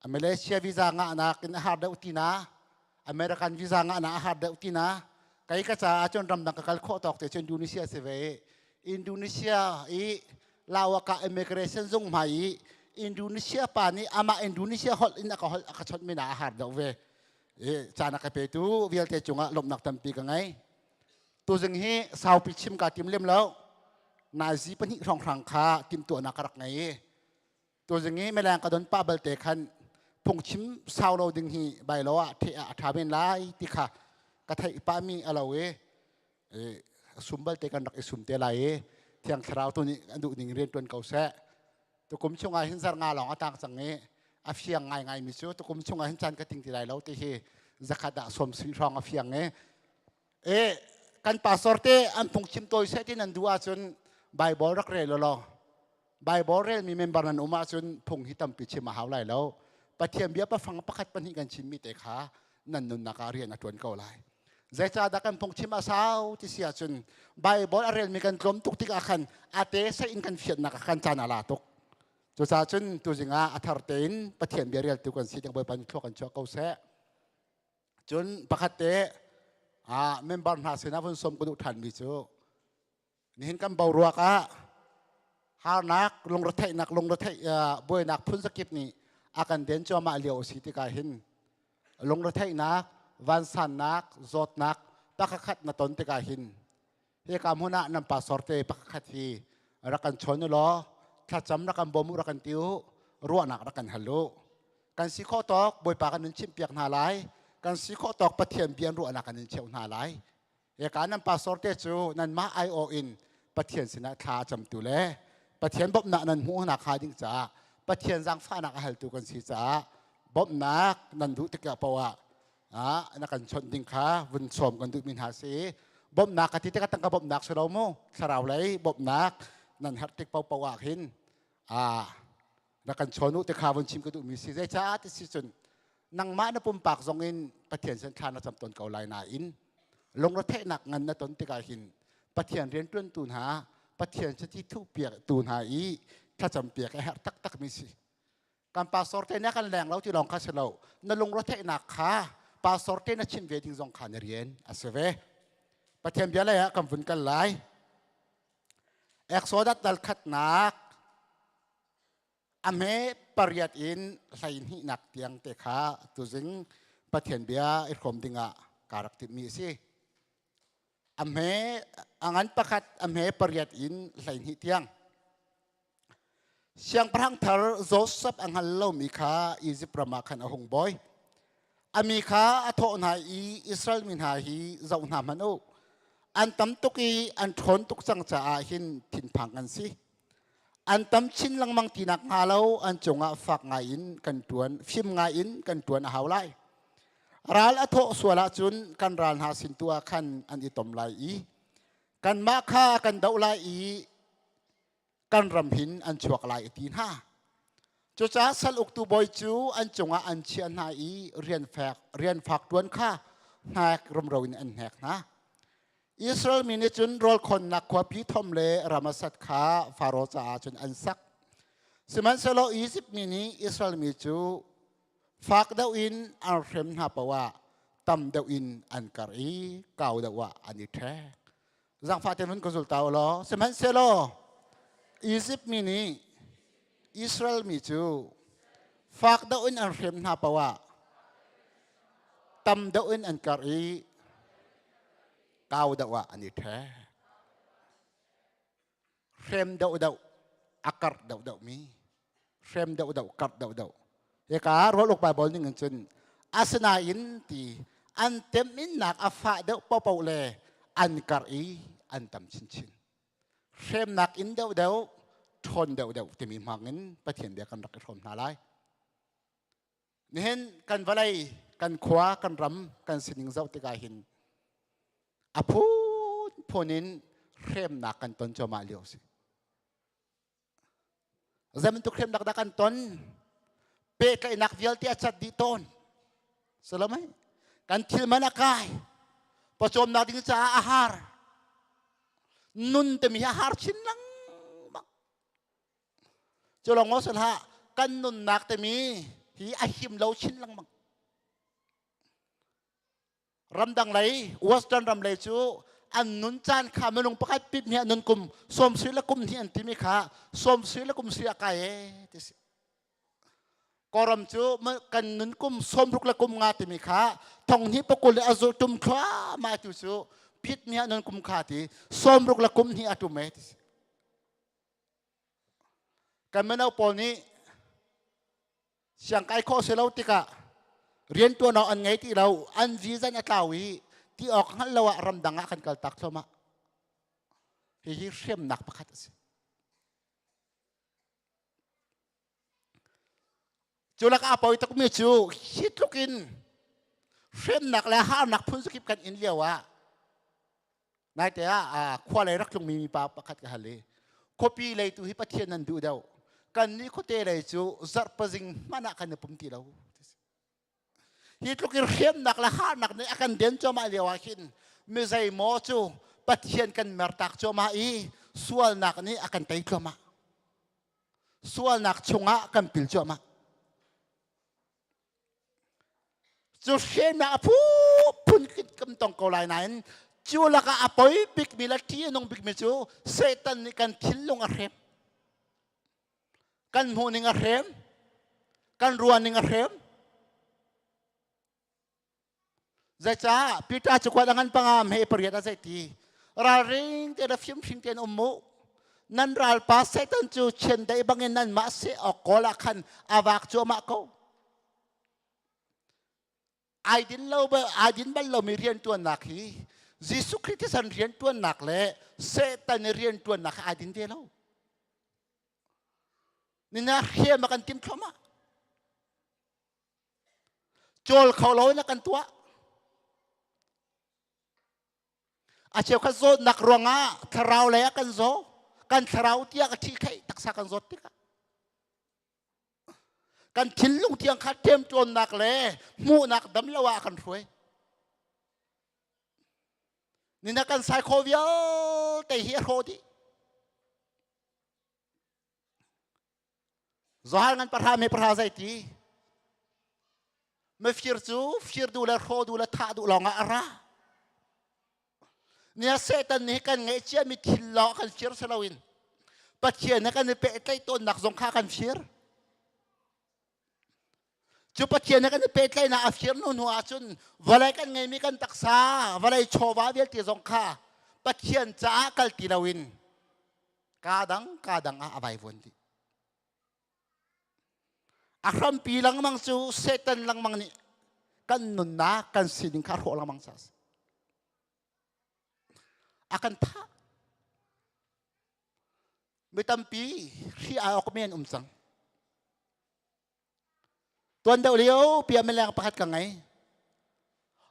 [SPEAKER 5] Malaysia visa ngahnak in a har deuh ti na American visa ngahnak a har deuh ti na kei ka caah cun ramdang ka kal khawh tawk te cu Indonesia si ve Indonesia i Lawaka immigration zung hmai i Indonesia pa nih amah Indonesia holh in a ka holh a ka chawnh mi na a har deuh ve i caan a ka petu vialte cungah lawmhnak tampi ka ngei tuzing hi saupi chim ka tim lem lo nazi pahnih hrawnghrang kha timhtuahnak ka rak ngei i Tuzing i mileng ka don pah balte khan phungchim sau lo ding hi bai lo ah the ah a ṭha men lai ti kha ka theih pahmi a lo i sum balte kan rak i sum te lai i thiang thlarau tu nih an duh ning rian ṭuan ko seh. Tukum chungah hin zar nga lawng a tang cang i a fiang ngaingai mi cu tukum chungah hin caan ka ting ti lai lo ti hi zakhat ah sawm sui hrawng a fiang i e kan pastor te an phungchim tawi seh ti nan duh ahcun Bible rak rel law Bible relmi member nan um ahcun phung hi tampi chim a hau lai lo. Pathian bia pafang pakhat pahnih kan chimmi te kha nan nunnak ah rian a ṭuan ko lai. Zeicahdah kan phung chim a sau ti si ahcun Bible a relmi kan tlawm tuk tikah khan a te sei in kan fiannak ah khan caan a la tuk. Cucaah cun tuzing ah a thar tein Pathian bia reltu kan si ding Bawipa nih thlua kan chuah ko seh. Cun pakhat te member hna sinah vun sawm ka duh ṭhanmi cu Nihin kan boruak ah harnak, lungretheihnak, lungretheih buainak phun zakip nih a kan den cuahmah lio a si tikah hin lungretheihnak, vansannak, zawtnak pakhat na ton tikah hin hika hmun ah nan pastor te pakhat hi rak kan chawn u law thlacam rak kan bawm u rak kan ti u ruahnak rak kan hal u kan si khawh tawk Bawipa kan in chimhpiak hna lai kan si khawh tawk Pathian bia ruahnak kan in cheuh hna lai Eka nan pastor te cu nanmah aiawh in Pathian sinah thla a camtu le Pathian bawmhnak nan hmuhnak hnga ding caah Pathian zaangfahnak a haltu kan si caah bawmhnak nan duh tikah poah ah na kan chawnh ding kha vun sawm kan duhmi hna si. Bawmhnak ka ti tikah tangka bawmhnak si lo mu thlarau lei bawmhnak nan herh tik paohpaoh ah khin ah na kan chawn u ti kha vun chim ka duhmi si. Zeicah ti si cun nangmah na pumpak zong in Pathian sin thla na cam tawn ko lai nain lungretheihnak ngan na ton tikah hin Pathian rianṭuantu hna Pathian chiti thuhpiak tu hna i thlacam piak a herh taktakmi si. Kan pastor te nih kan leng lo ti lawng kha si lo na lungretheihnak kha pastor te na chim ve ding zong kha na rian a si ve. Pathian bia lei ah kan vun kal lai. Exodus dal khatnak A hme pariat in hleihnihnak tiang te kha tuzing Pathian bia i hrawm dingah kaa rak timhmi a si. A hme a ngan pakhat a hme pariat in 12 tiang. Siangpahrang thar Joseph a hngal lomi kha Izipt ram ah khan a hung bawi. A mi kha a thawh hna i Israel mi hna hi zoh hna hmanh u. An tam tuk i an ṭhawn tuk cang caah hin thinphang an si. An tam chin lengmang ti nak hnga lo an cungah fak ngai in kan ṭuan, fim ngai in kan ṭuan a hau lai. Ral a thawh sual ahcun kan ral hna sin tu ah khan an i tom lai i kanmah kha kan doh lai i kan ram hin an chuak lai a ti hna. Cucaah sal uktu bawi cu an cungah an chiah hna i rian fek rian fak ṭuan kha hnek rumro in an hnek hna. Israel mi nih cun rawl khonnak khua Pithom le Ramasat kha Faro caah cun an sak. Sihmanhsehlaw Izipt mi nih Israel mi cu fak deuh in an hrem hna paoh ah tam deuh in an karh i kau deuh ah an i ṭhek. Zaangfah tein hun ka zul ta u law sihmanhsehlaw Izipt mi nih Israel mi cu fak deuh in an hrem hna paoh ah tam deuh in an karh i kau deuh ah an i ṭhek. Hrem deuhdeuh a karh deuhdeuh mi hrem deuhdeuh karh deuhdeuh hika rual uk Bible ning in cun asinain ti an teminnak a fah deuh paohpaoh le an karh i an tam chinchin hremnak in deuhdeuh ṭhawn deuhdeuh timi hmang in Pathian bia kan rak i hrawm hna lai nihin kan vawlei kan khua kan ram kan sining zoh tikah hin a phunphun in hremnak kan ton cuahmah lio a si zei bantuk hremnak dah kan ton pehtlaihnak vialte a cat dih tawn salamai kan thil man a kai pawcawmnak ding caah a har nun timi hi a har chin lengmang Cu lawng maw si hlah, kan nunnak timi hi a him lo chin lengmang. Ramdang lei, Western ram lei cu an nun caan kha minung pakhat pit nih nun kum sawm sui le kum hnih an timi kha sawm sui le kum sui a kai e ti si. Kawlram cu kan nun kum sawmruk le kum nga timi kha thong hnih pakul le a zu tum thluahmah tu cu pit nih nun kum kha ti sawmruk le kum hnih a tum e ti si. Kan mino pawl nih siangkai khawh si lo tikah riantuan awk an ngei ti lo, an vision a tlau i ti awk hngalh lo ah ramdang ah kan kal tak thluahmah. Hihi hriamnak pakhat a si. Cu lakah a poi tukmi cu hi tluk in hremnak le harnak phun zakip kan in lio ah naite ah khua lei rak tlungmi mipa pakhat ka hal i khuapi lei tu hi Pathian nan duh deuh kan nih khuate lei cu zarhpazing hmanh ah kan i pum ti lo hi tluk in hremnak le harnak nih a kan den cuahmah lio ah khin mi zeimaw cu Pathian kan mertak cuahmah i sualnak nih a kan tei cuahmah sualnak chungah kan pil cuahmah cu hremnak a phun kan tong ko lai nain cu lakah a poi bikmi le ṭih a nung bikmi cu Satan nih kan thinlung a hrem kan hmuhning a hrem kan ruahning a hrem Zeicah Peter cu kuat a ngan panga mei pariat a zei ti ralring te le fimhring tein um mu nan ralpa Satan cu chiandeih bangin nan mah seh awk kawl ah khan a vak cuahmah ko ai din lo ai din bal lomi riantuannak hi Jesuh Khrih thisen riantuannak le Satan i riantuannak hi ai din ve lo nina hriam a kan tim thluahmah Cawl kho lo in a kan tuah. A cheukhat zawtnak ruangah thlarau lei ah kan zaw. Kan thlarau tiah ka thi kheih taksa kan zawt tikah. Kan thinlung tiang kha ṭemṭawnnak le hmuhnak dam lo ah a kan hruai. Nina kan sai kho vialte hi a hrawh dih. Zohal ngan pahra me pahra zei ti mifir cu fir duh le hrawh duh le thah duh lawngah a ra nia Satan nih kan ngeih ciami thil lawng kan fir si loin Pathian he kan i pehtlaih tawnnak zong kha kan fir cu Pathian he kan i pehtlaihnak a fir hnu hnu ahcun vawlei kan ngeimi kan taksa vawlei chawva vialte zong kha Pathian caah kal ti loin kaa dang kaa dang ah a vaivuan dih a hrampi lengmang cu Satan lengmang nih kan nunnak kan sining kha a hrawh lengmang ca a si a kan thah mi tampi hri ai awk mi an um cang tuan deuh lio pia mileng pakhat ka ngei.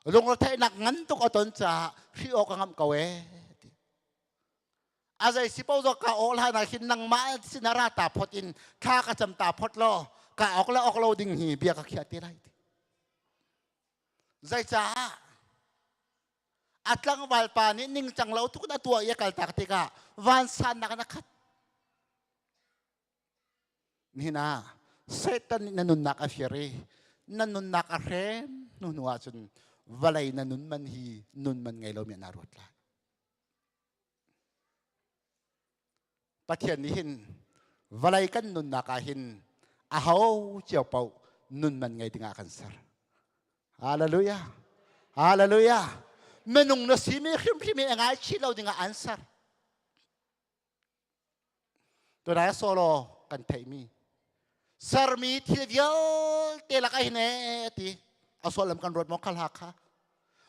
[SPEAKER 5] Lungretheihnak ngan tuk a ton caah hri awk a ngamh ko ee. A zei si paoh ka awh hlan ah hin nangmah sin ah ra ta phot in thla ka cam ta phot law ka awk le awk lo ding hi bia ka khiah te lai ti. Zeicah a tlangval pa nih ningcang lo tuk in a tuah i a kaltak tikah vansannak in a khat. Nihin ah Satan nih na nunnak a fir i na nunnak a hrem hnu hnu ahcun vawlei na nun man hi nun man ngei lomi na ruat lai. Pathian nih hin vawlei kan nunnak ah hin aho cio paoh nun man ngei dingah kan ser. Hallelujah. Hallelujah. Minung na simi hrimhrim hi a ngaichih lo dingah an ser. Tunai solo kan theihmi sermi thil vialte lakah hin ee ti a sullam kan ruat maw khal ha kha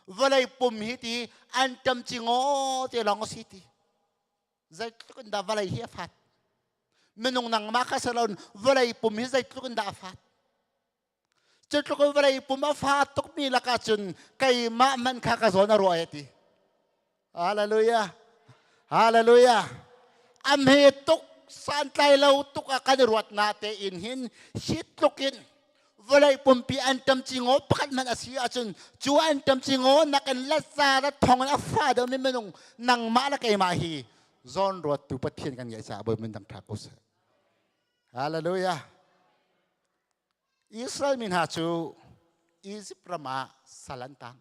[SPEAKER 5] vawlei pum hi ti an tam ci ngaw te lawng a si ti zeitluk in dah vawlei hi a fat minung nangmah kha salon vawlei pum hi zeitluk in dah a fat cutluk in vawlei pum a fa tukmi lakah cun keimah man kha ka zawn a ruah e ti hallelujah hallelujah a hme tuk santlai lo tuk ah kan i ruat na te in hin hi tluk in vawlei pumpi an tam ci ngaw pakhat hmanh a si ahcun cu an tam ci ngaw nakin laza la thong in a fa deuh mi minung nangmah le keimah hi zawn ruattu Pathian kan ngeih caah bawi mun dang tha ko seh hallelujah Israel mi hna cu Izipt ram ah sal an tang.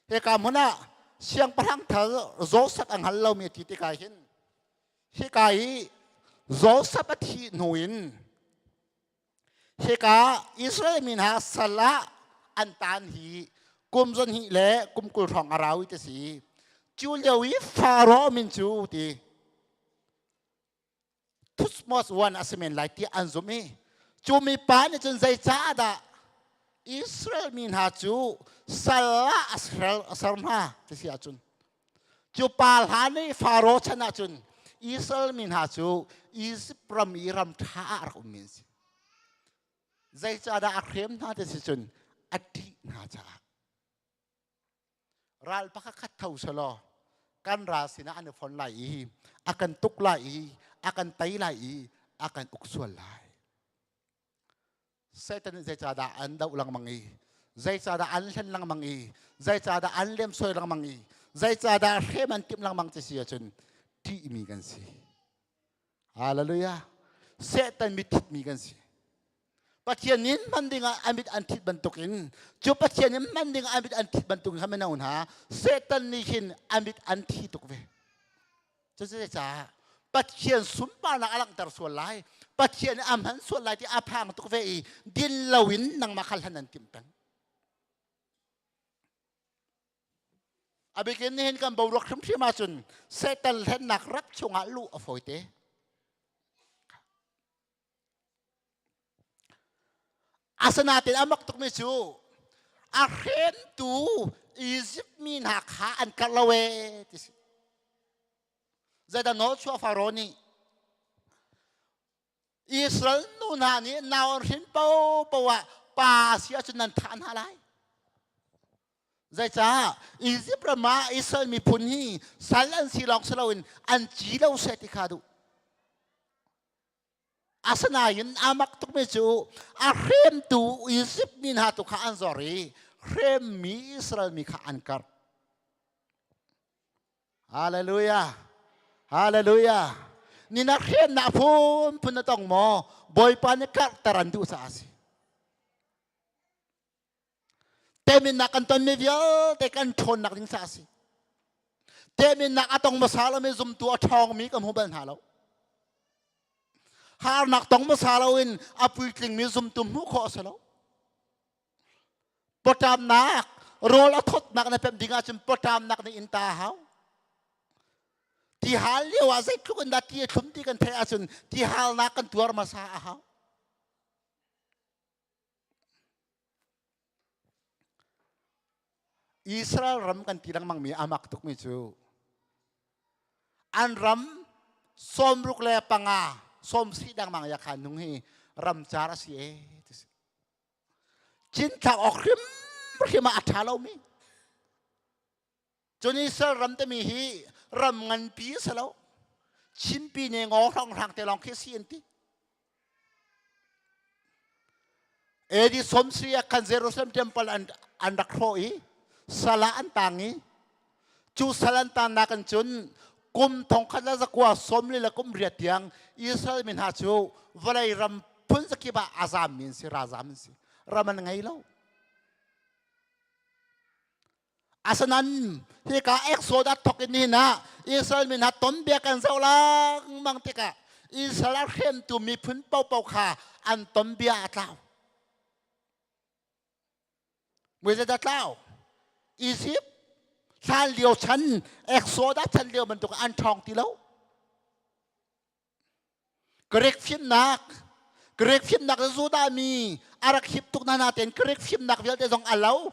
[SPEAKER 5] Hika hmun ah siangpahrang thar Joseph a hngal lomi ti tikah hin hika i Joseph a thih hnu in hika Israel mi hna sal ah an tan hi kum zon hnih le kum 20 hrawng a rau ti si. Cu lio i Pharaoh min cu ti Thutmos one a si men lai tiah an zumh i cu mipa nih cun zeicah dah Israel mi hna cu sal ah a ser hna ti si ahcun cu pa hlan i Faro chan ahcun Israel mi hna cu Izipt ram i ram ṭha ah rak ummi an si. Zeicahdah a hrem hna ti si cun a ṭih hna caah. Ral pakhat khat tho selaw kan ral sinah an i fon lai i a kan tuk lai i a kan tei lai i a kan uk sual lai. Satan nih zeicahdah an doh lengmang i zeicahdah an hlen lengmang i zeicahdah an lemsoi lengmang i zeicahdah hrem an timh lengmang ti si ahcun ṭihmi kan si. Hallelujah. Satan mit thitmi kan si. Pathian nih hman dingah a mit an thit bantukin cu Pathian nih hman dingah a mit an thit bantukin kha mino hna Satan nih hin a mit an thi tuk ve. Cucu caah Pathian sunparnak a langhter sual lai Pathian nih a hman sual lai ti a phang tuk ve i din loin nangmah kha hlan an timh peng. Abikin nihin kan boruak hrimhrim ahcun Satan hlennak rap chungah luh a fawite. Asinain a mak tukmi cu a hremtu Izipt mi hna kha an karh lo ee ti si. Zeidah nawl chuah Faro nih Israel nu hna nih nau an hrin paohpaoh ah pa si ahcun nan thah hna lai. Zeicah Izipt ram ah Israel miphun hi sal an si lawng si loin an ci lo seh ti kha duh. Asinain a mak tukmi cu a hremtu Izipt mi hna tu kha an zor i hremmi Israel mi kha an karh. Hallelujah. Hallelujah. Ni na hremnak phunphun na tong maw? Bawipa nih karhter an duh caah a si. Teminnak kan tonmi vialte kan ṭhawnnak ding caah a si. Teminnak a tong hmasa lomi zumtu a ṭhawngmi kan hmu bal hna lo. Harnak tong hmasa loin a puitlingmi zumtu hmuh khawh a si lo. Pawṭamnak, rawl a thawtnak na pemh ding ahcun pawṭamnak nih in ta a hau. Tihal lio ah zeitluk in dah ti a thlum ti kan theih ahcun tihalnak kan tuar hmasa a hau. Israel ram kan ti lengmangmi a mak tukmi cu an ram 65 sawmsarih dangmang ya khan nung hi ramcar a si e ti si. Cinthlak awk hrimhrim hrim ah a ṭha lomi. Cun Israel ram timi hi ram nganpi a si lo. Chinpi ne ngaw hrawnghrang te lawng khi si an ti. AD 70 ah khan Jerusalem temple an, an rak hrawh i sal ah an tang i cu sal an tannak in cun kum thongkhat le zakua sawmli le kum riat tiang Israel mi hna cu vawlei ram phun zakip ah a zaammi an si ralzaam an si ram an ngei lo Asinain hika Exodus thawk in nihin ah Israel mi hna tonbia kan zoh lengmang tikah Israel a hremtu miphun paohpaoh kha an tonbia a tlau. Mui a tlau. Egypt hlan lio chan Exodus chan lio bantuk an ṭhawng ti lo. Greek fimnak Greek fimnak cu Judah mi a rak hip tuk hna nain Greek fimnak vialte zong a lo.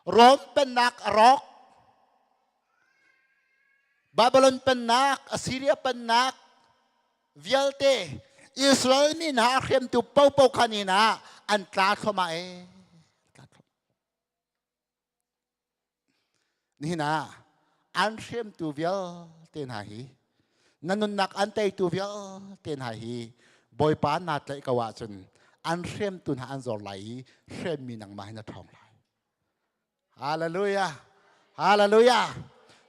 [SPEAKER 5] Rom pennak a rawk. Babylon pennak, Assyria pennak vialte Israel mi hna a hremtu popo khan in ah an tla thluahmah ee. Nihin ah an hremtu vialte hna hi na nunnak an teitu vialte hna hi Bawipa naa tlaih ko ahcun an hremtu hna an zor lai i hremmi nangmah hi na ṭhawng lai. Hallelujah! Hallelujah!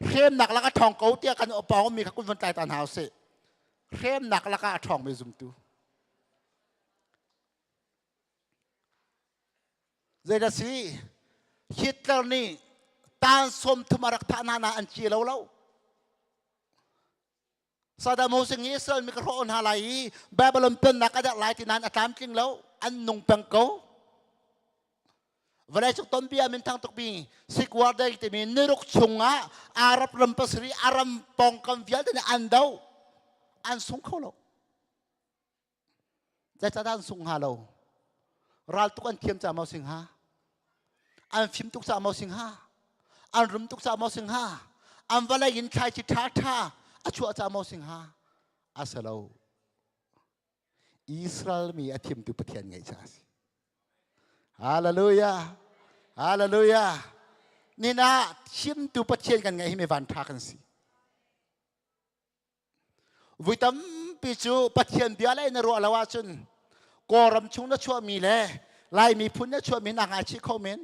[SPEAKER 5] Hremnak lak a ṭhawng ko tiah kan pawng mi kha kun von tlai ta hna usih. Hremnak lakah a ṭhawngmi zumtu. Zeidah si? Hitler nih tan 30 a rak thah hna na an ci lo lo. Saddam Hussein hi Israel mi ka hrawh hna lai i Babylon pennak a derh lai ti nain a tlamtling lo. An nung peng ko. Vawlei cung tonbia minthang tukmi Sikh War Day timi niruk chungah Arab ram pasarih a ram pawngkam vialte nih an do. An sung kho lo. Zeicahdah an sungh hnga lo? Ral tuk an thiam caah maw si hnga? An fim tuk caah maw si hnga? An rum tuk caah maw si hnga? An vawlei in thlaici ṭhaṭha a chuah caah maw si hnga? A si lo. Israel mi a thimtu Pathian ngeih caah a si. Hallelujah. Hallelujah. Nina thimtu Pathian kan ngeih hi mi van ṭha kan si. Vui tampi cu Pathian bia lei na ruah lo ahcun Kawlram chung na chuahmi le Lai miphun na chuahmi na ngaichih kho men.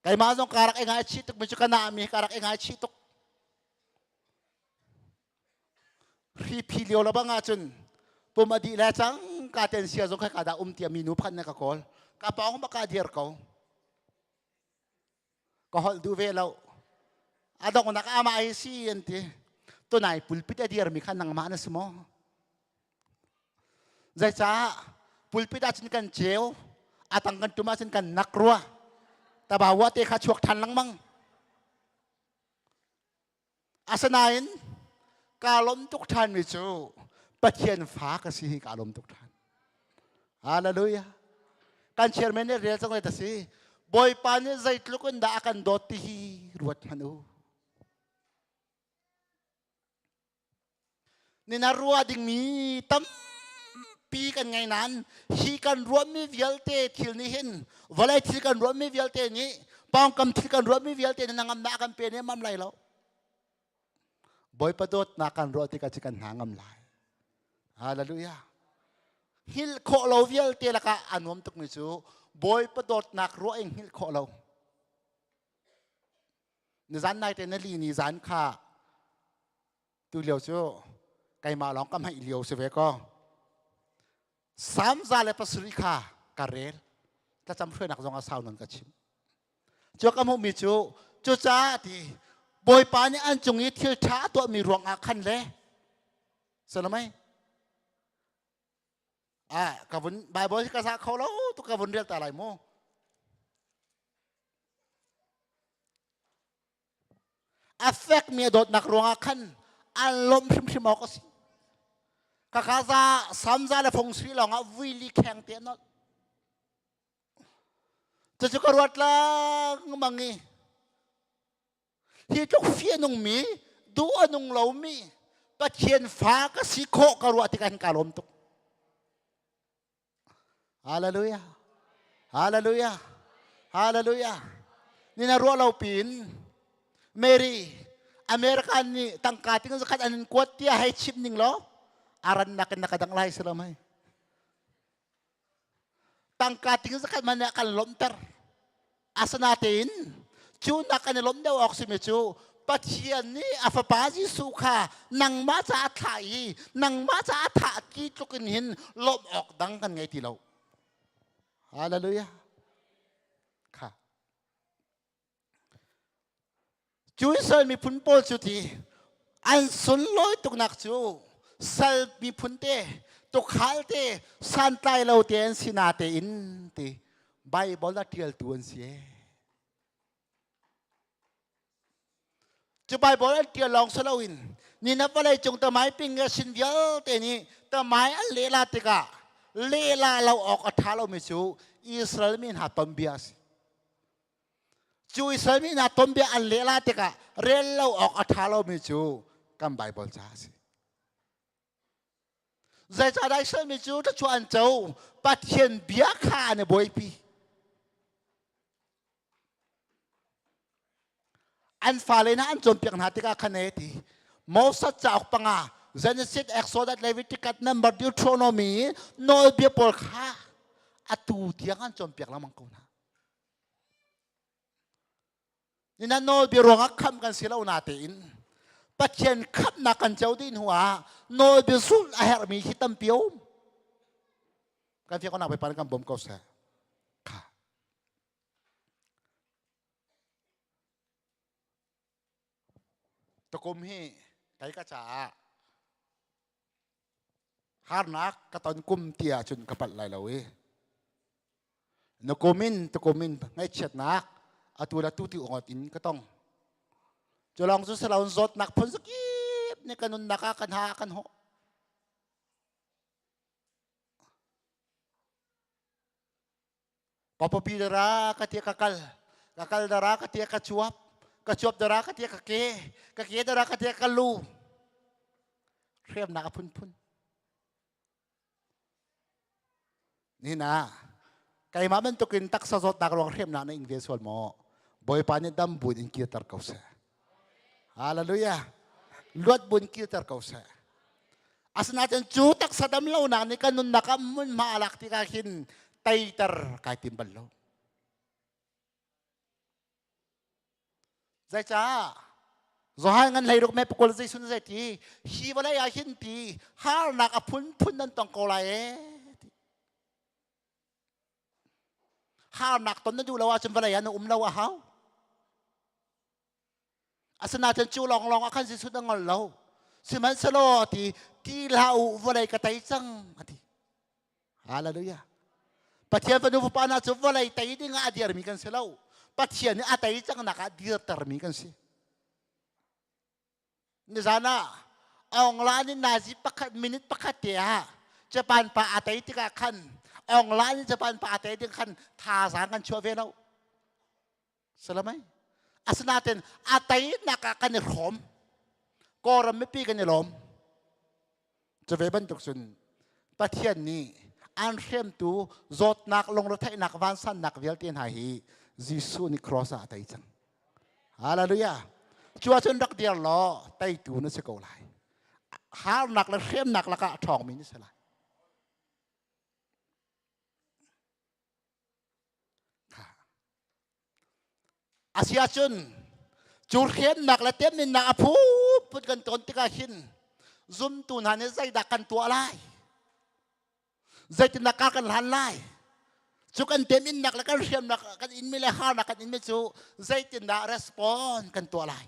[SPEAKER 5] Keimah zong ka rak i ngaichih tuk mi cu ka nahmi ka rak i ngaichih tuk. Hri phi lio lo bang ahcun pum a dih le cang ka ten sia zong kha ka dah um tia mi nu phan na ka kawl. Ka pawng ma ka dir ko. Ka holh duh ve lo. A donghnak amah hi si an ti. Tunai pulpit a dirmi kha nangmah na si maw? Zeicah pulpit ahcun kan ceu, a tang kan tum ahcun kan nak rua. Tabawa te kha chuak ṭhan lengmang. Asinain kaa lawm tuk ṭhanmi cu Pathian fa ka si hi kaa lawm tuk ṭhan. Hallelujah. Kan chairman nih rel cang ta si. Bawipa nih zeitluk in dah a kan dawt ti hi ruat hmanh u. Nina ruah dingmi tampi kan ngei nain hi kan ruahmi vialte thil nih hin vawlei thil kan ruahmi vialte nih pawngkam thil kan ruahmi vialte nih nangam kan pe ne mam lai lo. Bawipa dawtnak kan ruah tikah cu kan hna ngam lai. Hallelujah. Hngilh khawh lo vialte lakah a nuam tukmi cu Bawipa dawtnak ruah in hngilh khawh lo. Nizan nai te na li ni zan kha tu lio cu keimah lawng ka hmaih lio si ve ko. Salm 107 kha ka rel. Thlacam hruainak zong a sau nawn ka chim. Cu ka hmuhmi cu cucaah ti Bawipa nih an cung i thil ṭha a tuahmi ruangah khan le Solomon ah ka vun Bible hi ka za kho lo tu ka vun rel ta lai mu. A fekmi a dawtnak ruangah khan an lawmh hrimhrim awk a si. Khakha za samza le fong sui lawngah vuili kheng te an nolh. Cucu ka ruat lengmang i hi tluk fi a nungmi duh a nung lomi Pathian fa ka si khawh ka ruah tikah hin kaa lawm tuk. Hallelujah. Hallelujah. Hallelujah. Ni na ruah lo pin Mary American nih tangka ting zakhat an in kuat tiah hei chim ning law aran nakin nakadang lai salam hai. Tangka ting zakhat man kan lomter. Asinain cu nak kan i lawmh deuh awk simi cu Pathian nih a fapa Jesuh kha nangmah caah a thlah i nangmah caah a thah ti tluk in hin lawmh awk dang kan ngei ti lo. Hallelujah. Kha. Cu Israel miphun pawl cu ti an sunlawi tuknak cu sal miphun te tukhal te santlai lo te an si na tein ti Bible a ṭialtu an si. Cu Bible an ṭial lawng si loin ni na vawlei cung tamai ping le sin vialte nih tamai an lehla tikah lehla lo awk a ṭha lomi cu Israel mi hna ton bia a si. Cu Israel mi hna tonbia an lehla tikah rel lo awk a ṭha lomi cu kan Baibal ca a si. Zeicahdah Israel mi cu thluachuah an co? Pathian bia kha an i buaipi. An fale hna an cawnpiak hna tikah khan e ti Moses cauk panga Genesis, Exodus, Leviticus, Number, Deuteronomy nawlbia pawl kha atu tiang an cawnpiak lengmang ko hna. Nina nawlbia ruangah khamh kan si lo natein Pathian khamhnak kan co dih hnuah nawlbia zulh a herhmi hi tampi a um. Kan fiang nak Bawipa kan bawm ko seh. Kha. Tukum hi kai ka caah harnak ka ton kum ti ahcun ka palh lai lo i na kumin tukumin ngaihchiatnak atu le tu ti ngot in ka tong cu lawng cu silo zawtnak phun zakip nih ka nunnak ah kan ha kan hawh Papapi dara ka tia ka kal ka kal dara ka tia ka chuap ka chuap dara ka tia ka ke ka ke dara ka tia ka lu hriamnak a phunphun Nihin ah keimah bantukin taksa zawtnak ruang hremnak na ing ve sual maw? Bawipa nih dam buin in kirter ko seh. Hallelujah. Luat buin kirter ko seh. Asinain cu taksa dam lonak nih kan nunnak ah hmunhma a lak tikah hin teiter kai tim bal lo. Zeicah? Johan ngan hlei ruk me pakul zeisun zei ti hi vawlei ah hin ti harnak a phunphun nan tong ko lai e ti. Harnak ton na duh lo ahcun vawlei ah na um lo a hau. Asinain cu lawnglawng ah khan Jesuh na ngol lo. Sihmanhsehlaw ti ti hlah u vawlei ka tei cang a ti. Hallelujah. Pathian fanu fapa hna cu vawlei tei ding ah a dirmi kan si lo. Pathian nih a tei cangnak ah dirtermi kan si. Nizan ah Aung La nih nazi pakhat minute pakhat te ah Japan pa a tei tikah khan Aung La nih Japan pa a tei ding khan thazaang kan chuah ve lo. Salamai. Asinain a teinak ah kan i hrawm. Kawlram mipi kan i lawm. Cuve bantuk cun Pathian nih an hremtu zawtnak lungretheihnak vansannak vialte hna hi Jesuh nih cross ah a tei cang. Hallelujah. Cu ahcun rak dir law teitu na si ko lai. Harnak le hremnak lakah a ṭhawngmi na si lai. Asiahcun cu hremnak le temhinnak a phunphun kan ton tikah hin zumtu hna nih zeidah kan tuah lai? Zeitindah kar kan hlan lai? Cu kan teminnak le kan hriamnak kan inmi le harnak kan inmi cu zeitindah respond kan tuah lai?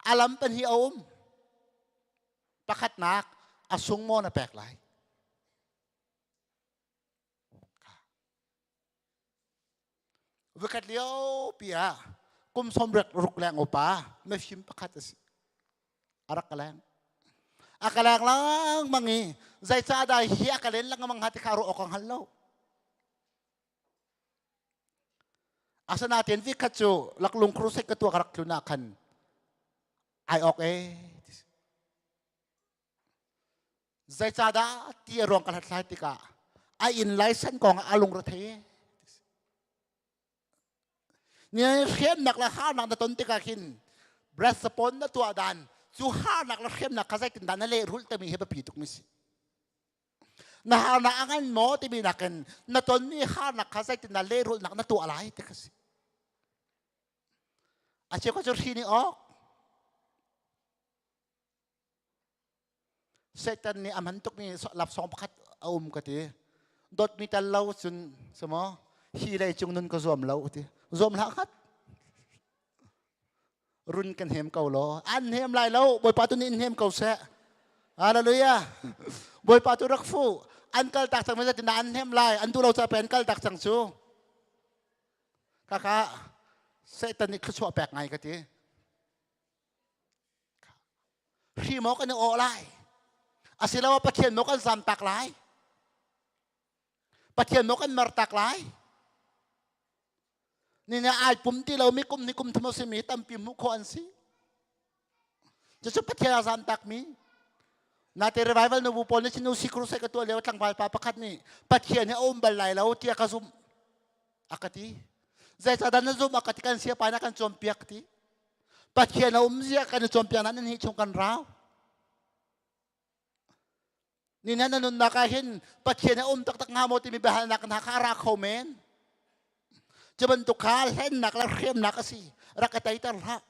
[SPEAKER 5] A lam pan hi a um. Pakhatnak a sung maw na pek lai? Vikhat lio pi ah kum som rek ruk leng upa mifim pakhat a si. A rak ka leng. A ka leng lengmang i zeicah dah hi a ka len lengmang hnga ti kha ruah awk ka hngal lo. Asinain vikhat cu laklung crusade ka tuah ka rak tlun ah khan ai awk ee. Zeicahdah ti a ruang ka hlathlai tikah A inn laisan kong ah a lungre thei. Ni hremnak le harnak na ton tikah khin breastpon na tuah dan cu harnak le hremnak kha zeitin dah na lehrulh timi hi biapi tuk mi si. Na harnak a ngan maw timi nakin na tonmi harnak kha zeitin dah lehrulhnak na tuah lai ti kha si. A cheu kha cu hri nih awk Satan nih a hman tukmi lapsawng pakhat a um ka ti. Dawtmi tal lo cun samaw hi lei cung nun ka zuam lo ti. Zuam hlah khat. Run kan hem ko law. An hem lai lo. Bawipa tu nih in hem ko seh. Hallelujah. Bawipa tu rak fu. An kal tak cang na an hem lai. An duh lo ca pe an kal tak cang cu. Kaka Satan nih thluachuah pek ngai ka ti. Hri maw kan i awh lai? Asiloah Pathian maw kan zamtak lai? Pathian maw kan mertak lai? Ni ne ai pum ti lomi kum ni kum thum a simi tampi hmuh khawh an si. Cucu Pathian a zamtak mi. Nate revival nubu pawl nih cun si crusade ka tuah lio tlangval pa pakhat nih Pathian hi a um bal lai lo tiah ka zumh. A ka ti. Zeicahdah na zumh a ka ti kan siapa na kan cawnpiak ti. Pathian a um zia kan i cawnpiak nan hi chung kan rau. Ni na nunnak ah hin Pathian a um taktak hnga maw timi biahalnak hna kha a ra kho men. Cu bantuk kha hlennak le hremnak a si. Rak ka teiter hlah.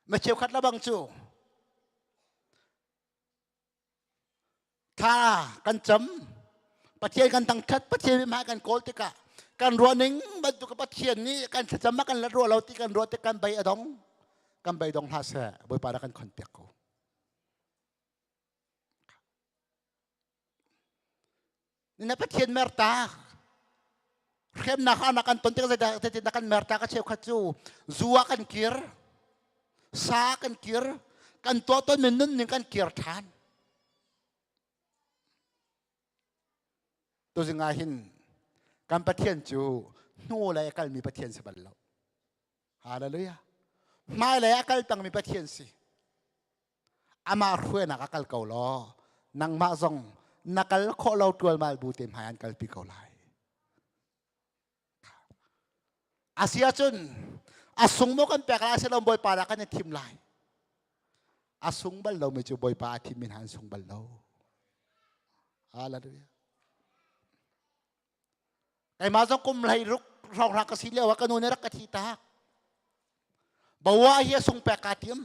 [SPEAKER 5] Ma cheukhat labang cu Thla kan cam. Pathian kan thangthat, Pathian hmai kan kawl tikah kan ruah ning bantuk Pathian nih kan thlacam ah kan let ruah lo ti kan ruah tik kan bei a dong. Kan bei dong hlah seh, Bawipa rak kan khon piak ko. Na Pathian mertak. Hremnak anak kan ton tik zeidah zeitindah kan mertak a cheukhat cu zu ah kan kir, sa kan kir, kan tuah tawn mi nun ning kan kir ṭhan. Tuzing ah hin kan Pathian cu hnu lei a kalmi Pathian si bal lo. Hallelujah. Hmailei a kal pengmi Pathian si. Amah hruainak a kal ko law nangmah zong na kal khawh lo ṭualmal bu te hmai an kalpi ko lai. A si ahcun a sung maw kan pek lai silom Bawipa dah kan i thim lai. A sung bal lomi cu Bawipa a thimmi hna an sung bal lo. Hallelujah. Keimah zong kum hlei ruk hrawng ka si lio ah ka nu nih rak ka thi tak. Bawa hi a sung pek kaa tim.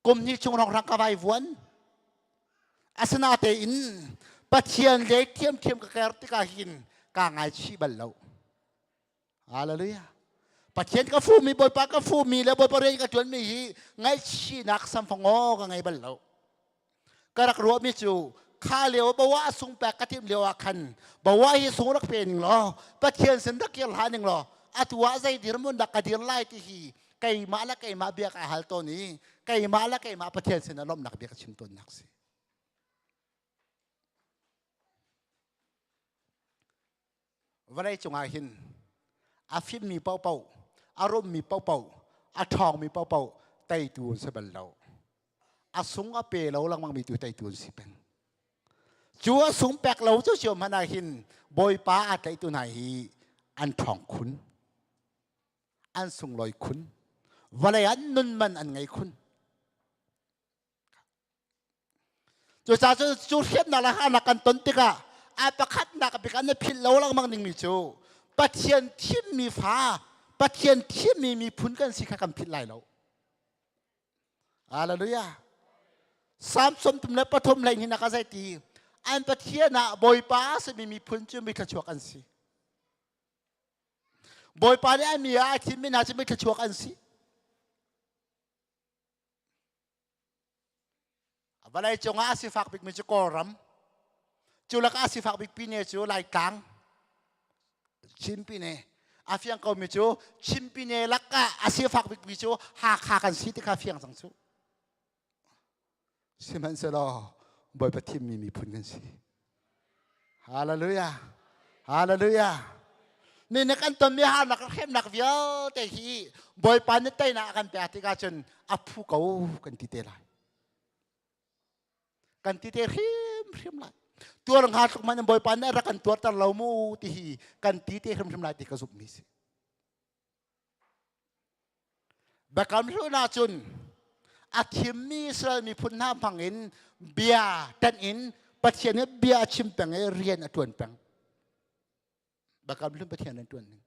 [SPEAKER 5] Kum hnih chung hrawng ka vai vuan. Asinatein Pathian le thiamthiam ka ker tikah hin kaa ngaichih bal lo. Hallelujah. Pathian ka fumi, Bawipa ka fumi le Bawipa rian ka ṭuanmi hi ngaihchihnak samfangaw ka ngei bal lo. Ka rak ruahmi cu kha lio bawa sung pek ka timh lio ah khan bawa hi sung rak pe ning law Pathian sin rak kir hlah ning law atu ah zei dirhmun dah ka dir lai ti hi keimah le keimah bia ka hal tawn i keimah le keimah Pathian sin ah lawmhnak bia ka chim tawnnak si. Vawlei cungah hin a fimmi paohpaoh, a rummi paohpaoh, a ṭhawngmi paohpaoh teitu an si bal lo. A sung a pe lo lengmangmi tu teitu an si peng. Cu a sung pek lo cu cio hmanh ah hin Bawipa aa tlaihtu hna hi an ṭhawng khun, an sunglawi khun, vawlei ah nun man an ngei khun. Cucaah cu cu hriamnak le harnak kan ton tikah a pakhatnak bik ah na philh lo lengmang dingmi cu Pathian thimmi fa, Pathian thimmi miphun kan si kha kan philh lai lo. Hallelujah. Psalm 33 lei hin a ka zei ti an Pathian ah Bawipa a simi miphun cu mi thluachuak an si. Bawipa nih a mi ah a thimmi hna cu mi thluachuak an si. Vawlei cungah a sifak bikmi cu Kawlram. Cu lakah a sifak bik pine cu Laitlang. Chin pine. A fiang komi cu Chin pine lakah a sifak bikmi cu Hakha kan si ti kha fiang cang cu. Sihmanhsehlaw Bawipa thimmi miphun kan si. Hallelujah. Hallelujah. Ni na kan tonmi harnak hremnak vialte hi Bawipa nih teinak a kan pek tikah cun a phu ko kan ti te lai. Kan ti te hrimhrim lai. Tuar hnga tluk man Bawipa nih rak kan tuarter lo mu ti hi kan ti te hrimhrim lai ti ka zumh mi si. Biakam hlun ahcun a thimmi Israel miphun hna hmangin bia ṭanh in Pathian nih bia a chim peng i rian a ṭuan peng. Biakam hlun Pathian an ṭuan ning.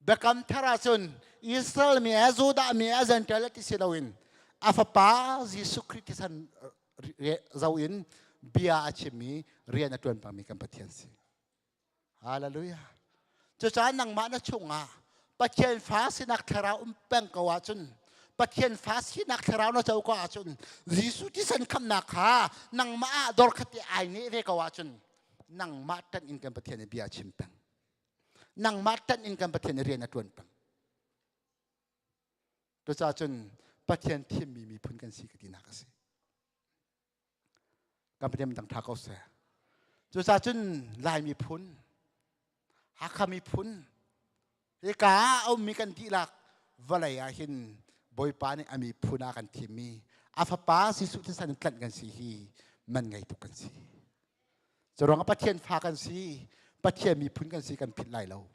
[SPEAKER 5] Biakam thar ahcun Israel mi a Judah mi a Gentile ti si loin a fapa Jesuh Khrih thisen zo in bia a chim i rian a ṭuan pengmi kan Pathian si. Hallelujah. Cucaah nangmah na chungah Pathian fa sinak thlarau um peng ko ahcun Pathian fa sinak thlarau na co ko ahcun Jesuh thisen khamnak kha nangmah ah dor khat i ai neh ve ko ahcun nangmah ṭanh in kan Pathian nih bia a chim peng. Nangmah ṭanh in kan Pathian nih rian a ṭuan peng. Cucaah cun Pathian thimmi miphun kan si ka tinak a si. Kan Pathian dang ṭha ko seh. Cucaah cun Lai miphun, Hakha miphun, hika ah a ummi kan dihlak vawlei ah hin Bawipa nih a miphun ah kan thimmi a fapa Jesuh thisen in tlanh kan si hi man ngei tuk kan si. Curuangah Pathian fa kan si, Pathian miphun kan si kan philh lai lo.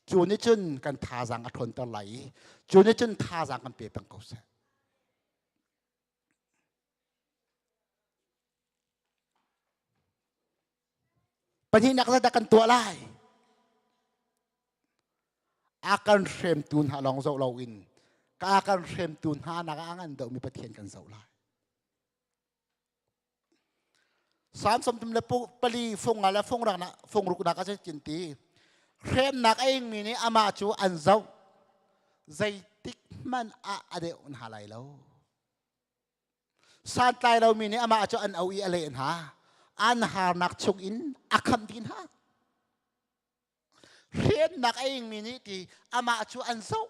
[SPEAKER 5] Cu nih cun kan thazaang a ṭhawnter lai i cu nih cun thazaang kan pe peng ko seh. Pahnihnak zeidah kan tuah lai? A kan hremtu hna lawng zoh loin ka kan hremtu hna nak ah a ngan deuhmi Pathian kan zoh lai. Salm 34 fung nga le fung rak na fung ruk nak a cin ti. Hremnak a ingmi nih amah cu an zoh. Zeitik hmanh ah a deuh hna lai lo. Santlai lomi nih amah cu an auh i a leh hna. An harnak chung in a khamh dih hna. Hremnak a ingmi nih ti amah cu an zoh.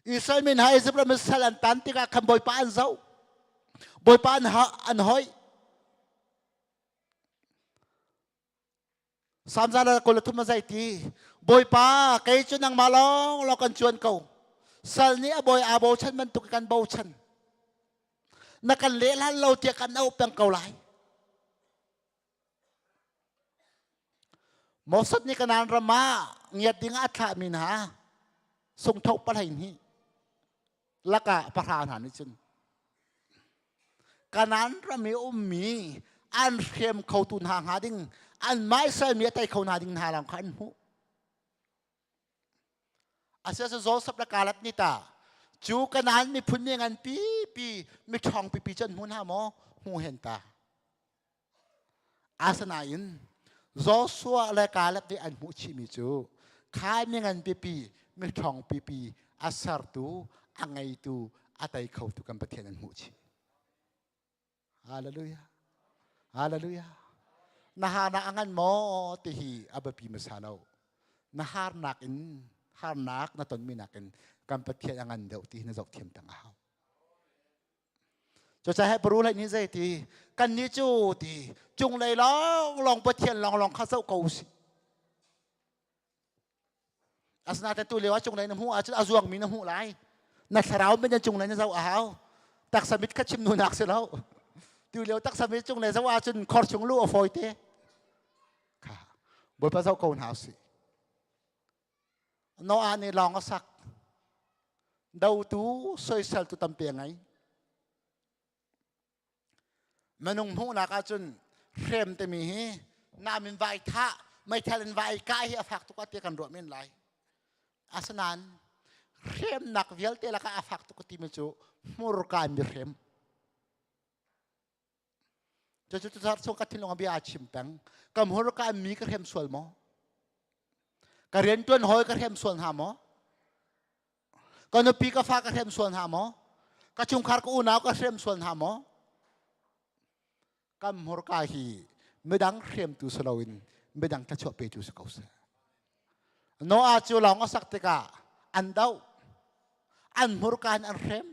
[SPEAKER 5] Israel mi hna Egypt ram sal an tan tikah khan Bawipa an zoh. Bawipa an, an hoih. Samza le kul thum a zai ti. Bawipa kei cu nangmah lawng lawng kan cuan ko. Sal nih a bawi aa bochan bantuk kan bochan. Na kan leh hlan lo tiah kan auh peng ko lai. Moses nih Kanaan ram ah ngiat ding ah a thlahmi hna sungthoh palhei hnih lakah pahra hna nih cun Kanaan ram i ummi an hrem khotu hna hnga ding anmah Israel mi a tei kho hna ding hna lawng kha an hmuh. Asiah Joseph le Caleb nih ta cu Kanaan miphun mi ngan pipi mi ṭhawng pipi cu an hmu hna maw? Hmu hen ta. Asinain Joshua le Caleb nih an hmuh chihmi cu kha mi ngan pipi mi ṭhawng pipi a sertu a ngeitu a tei khotu kan Pathian an hmuh chih. Hallelujah. Hallelujah. Na harnak a ngan maw ti hi a biapi hmasa lo. Na harnak in harnak na tonmi nakin kan Pathian a ngan deuh ti hi na zoh thiam tang a hau. Cucaah Hebrew lei nih zei ti kan nih cu ti cunglei lawng lawng Pathian lawng lawng kha zoh ko usih. Asinain tu lio ah cunglei na hmuh ahcun a zuangmi na hmuh lai. Na thlarau mit na cunglei na zoh a hau. Taksa mit kha chim nunak si lo. Tu lio taksa mit cunglei zoh ahcun khor chung luh a fawi te. Kha Bawipa zoh ko hna usih. Noah nih lawng a sak. Dotu soiseltu tampi a ngei. Minung hmuhnak ahcun hrem timi hi nam in vai thah, meithal in vai kah hi a fak tuk ah tiah kan ruah men lai. Asinain hremnak vialte lakah a fak tuk timi cu hmurka in biahrem. Cucu tuthar chung ka thinlung ah bia aa chim peng. Ka hmurka in mi ka hrem sual maw? Ka riantuan hawi ka hrem sual hna maw? Ka nupi ka fa ka hrem sual hna maw? Ka chungkhar ka unau ka hrem sual hna maw? Kan hmurka hi midang hremtu si loin midang thluachuah petu si ko seh. Noah cu lawng a sak tikah an doh. An hmurka in an hrem.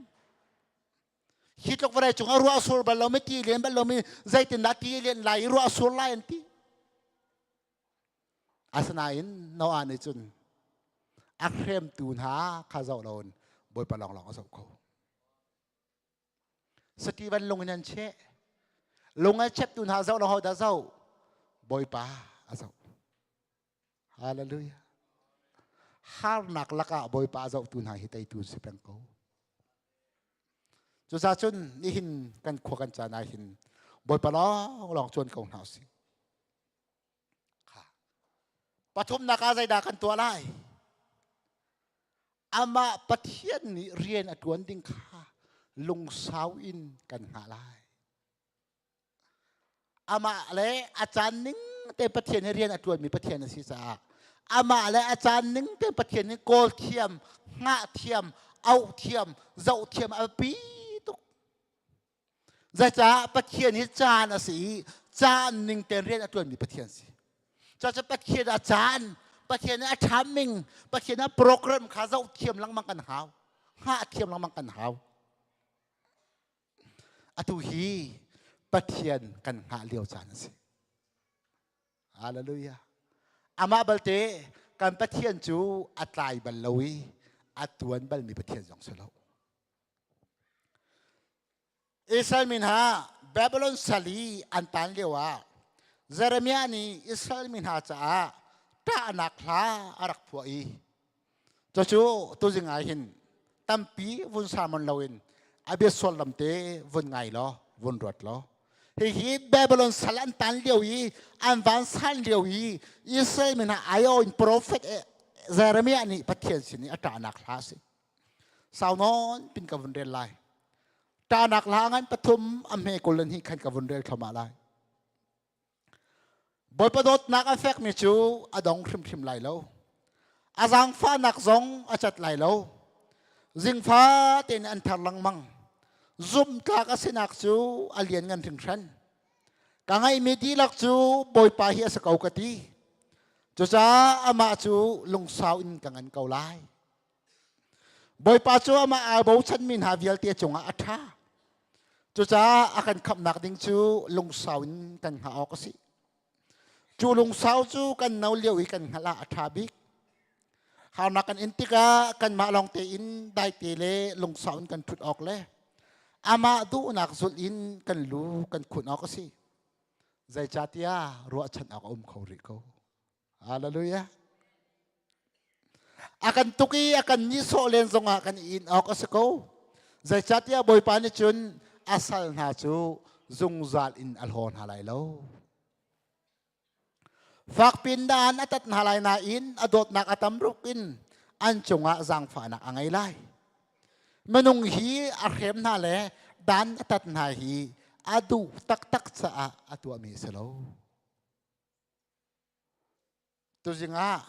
[SPEAKER 5] Hi tluk vawlei cung ah ruah a sur bal lomi ti len bal lomi zeitindah ti len lai i ruah a sur lai an ti. Asinain Noah nih cun a hremtu hna kha zoh loin Bawipa lawnglawng a zoh ko. Stephen lung in an cheh. Lung a cheptu hna zoh lo ho dah zoh? Bawipa a zoh. Hallelujah. Harnak lakah Bawipa a zohtu hna hi teitu si peng ko. Cucaah cun nihin kan khua kan caan ah hin Bawipa lawng lawng cuan ko hna usih. Pathumnak ah zeidah kan tuah lai? Amah Pathian nih rian a ṭuan ding kha lungsau in kan hngah lai. Amah le a caan ning te Pathian nih rian a ṭuanmi Pathian a si caah amah le a caan ning te Pathian nih kawl thiam, hngah thiam, auh thiam, zoh thiam a biapi tuk. Zeicah Pathian hi caan a si i caan ning tein rian a ṭuanmi Pathian si. Cucaah Pathian a caan, Pathian a ṭhaming, Pathian a program kha zoh thiam lengmang kan hau. Hngah thiam lengmang kan hau. Atu hi Pathian kan hngah lio caan a si. Hallelujah. Amah balte kan Pathian cu a tlai bal lo i a tuan balmi Pathian zong si lo. Israel mi hna Babylon sal i an taan lioah Jeremiah nih Israel mi hna caah ṭahnak hla a rak phuah i cucu tuzing ah hin tampi vun sermon loin a bia sullam te vun ngai law vun ruat law hihi Babylon sal an tan lio i an van san lio i Israel mi hna aiawh in profet Jeremiah nih Pathian sin i a ṭahnak hla a si. Sau nawn pin ka vun rel lai. Ṭahnak hla ngan pathum a hme kul in hi khan ka vun rel thluahmah lai. Bawipa dawtnak a fekmi cu a dong hrimhrim lai lo. A zaangfahnak zong a cat lai lo. Zingfa tein an thar lengmang. Zumhtlak a sinak cu a lianngan hringhran. Ka ngaihmi dihlak cu Bawipa hi a si ko ka ti. Cucaah amah cu lungsau in ka ngan ko lai. Bawipa cu amah aa bochanmi hna vialte cungah a ṭha. Cucaah a kan khamhnak ding cu lungsau in kan hngah awk a si. Cu lungsau cu kan no lio i kan hngalh ah a ṭha bik. Harnak kan in tikah kanmah lawng tein daite le lungsau in kan ṭhut awk le amah duhnak zulh in kan lu kan khun awk a si. Zeicahtiah ruahchan awk a um kho rih ko. Hallelujah. A kan tuk i a kan nihsawh len zongah kan in awk a si ko. Zeicahtiah Bawipa nih cun a sal hna cu zungzal in a hlaw hna lai lo. Fakpin daan a tat hna lai nain a dawtnak a tam ruk in an cungah zaangfahnak a ngei lai. Minung hi a hrem hna le dan a tat hna hi a duh taktak caah a tuahmi a si lo. Tuzing ah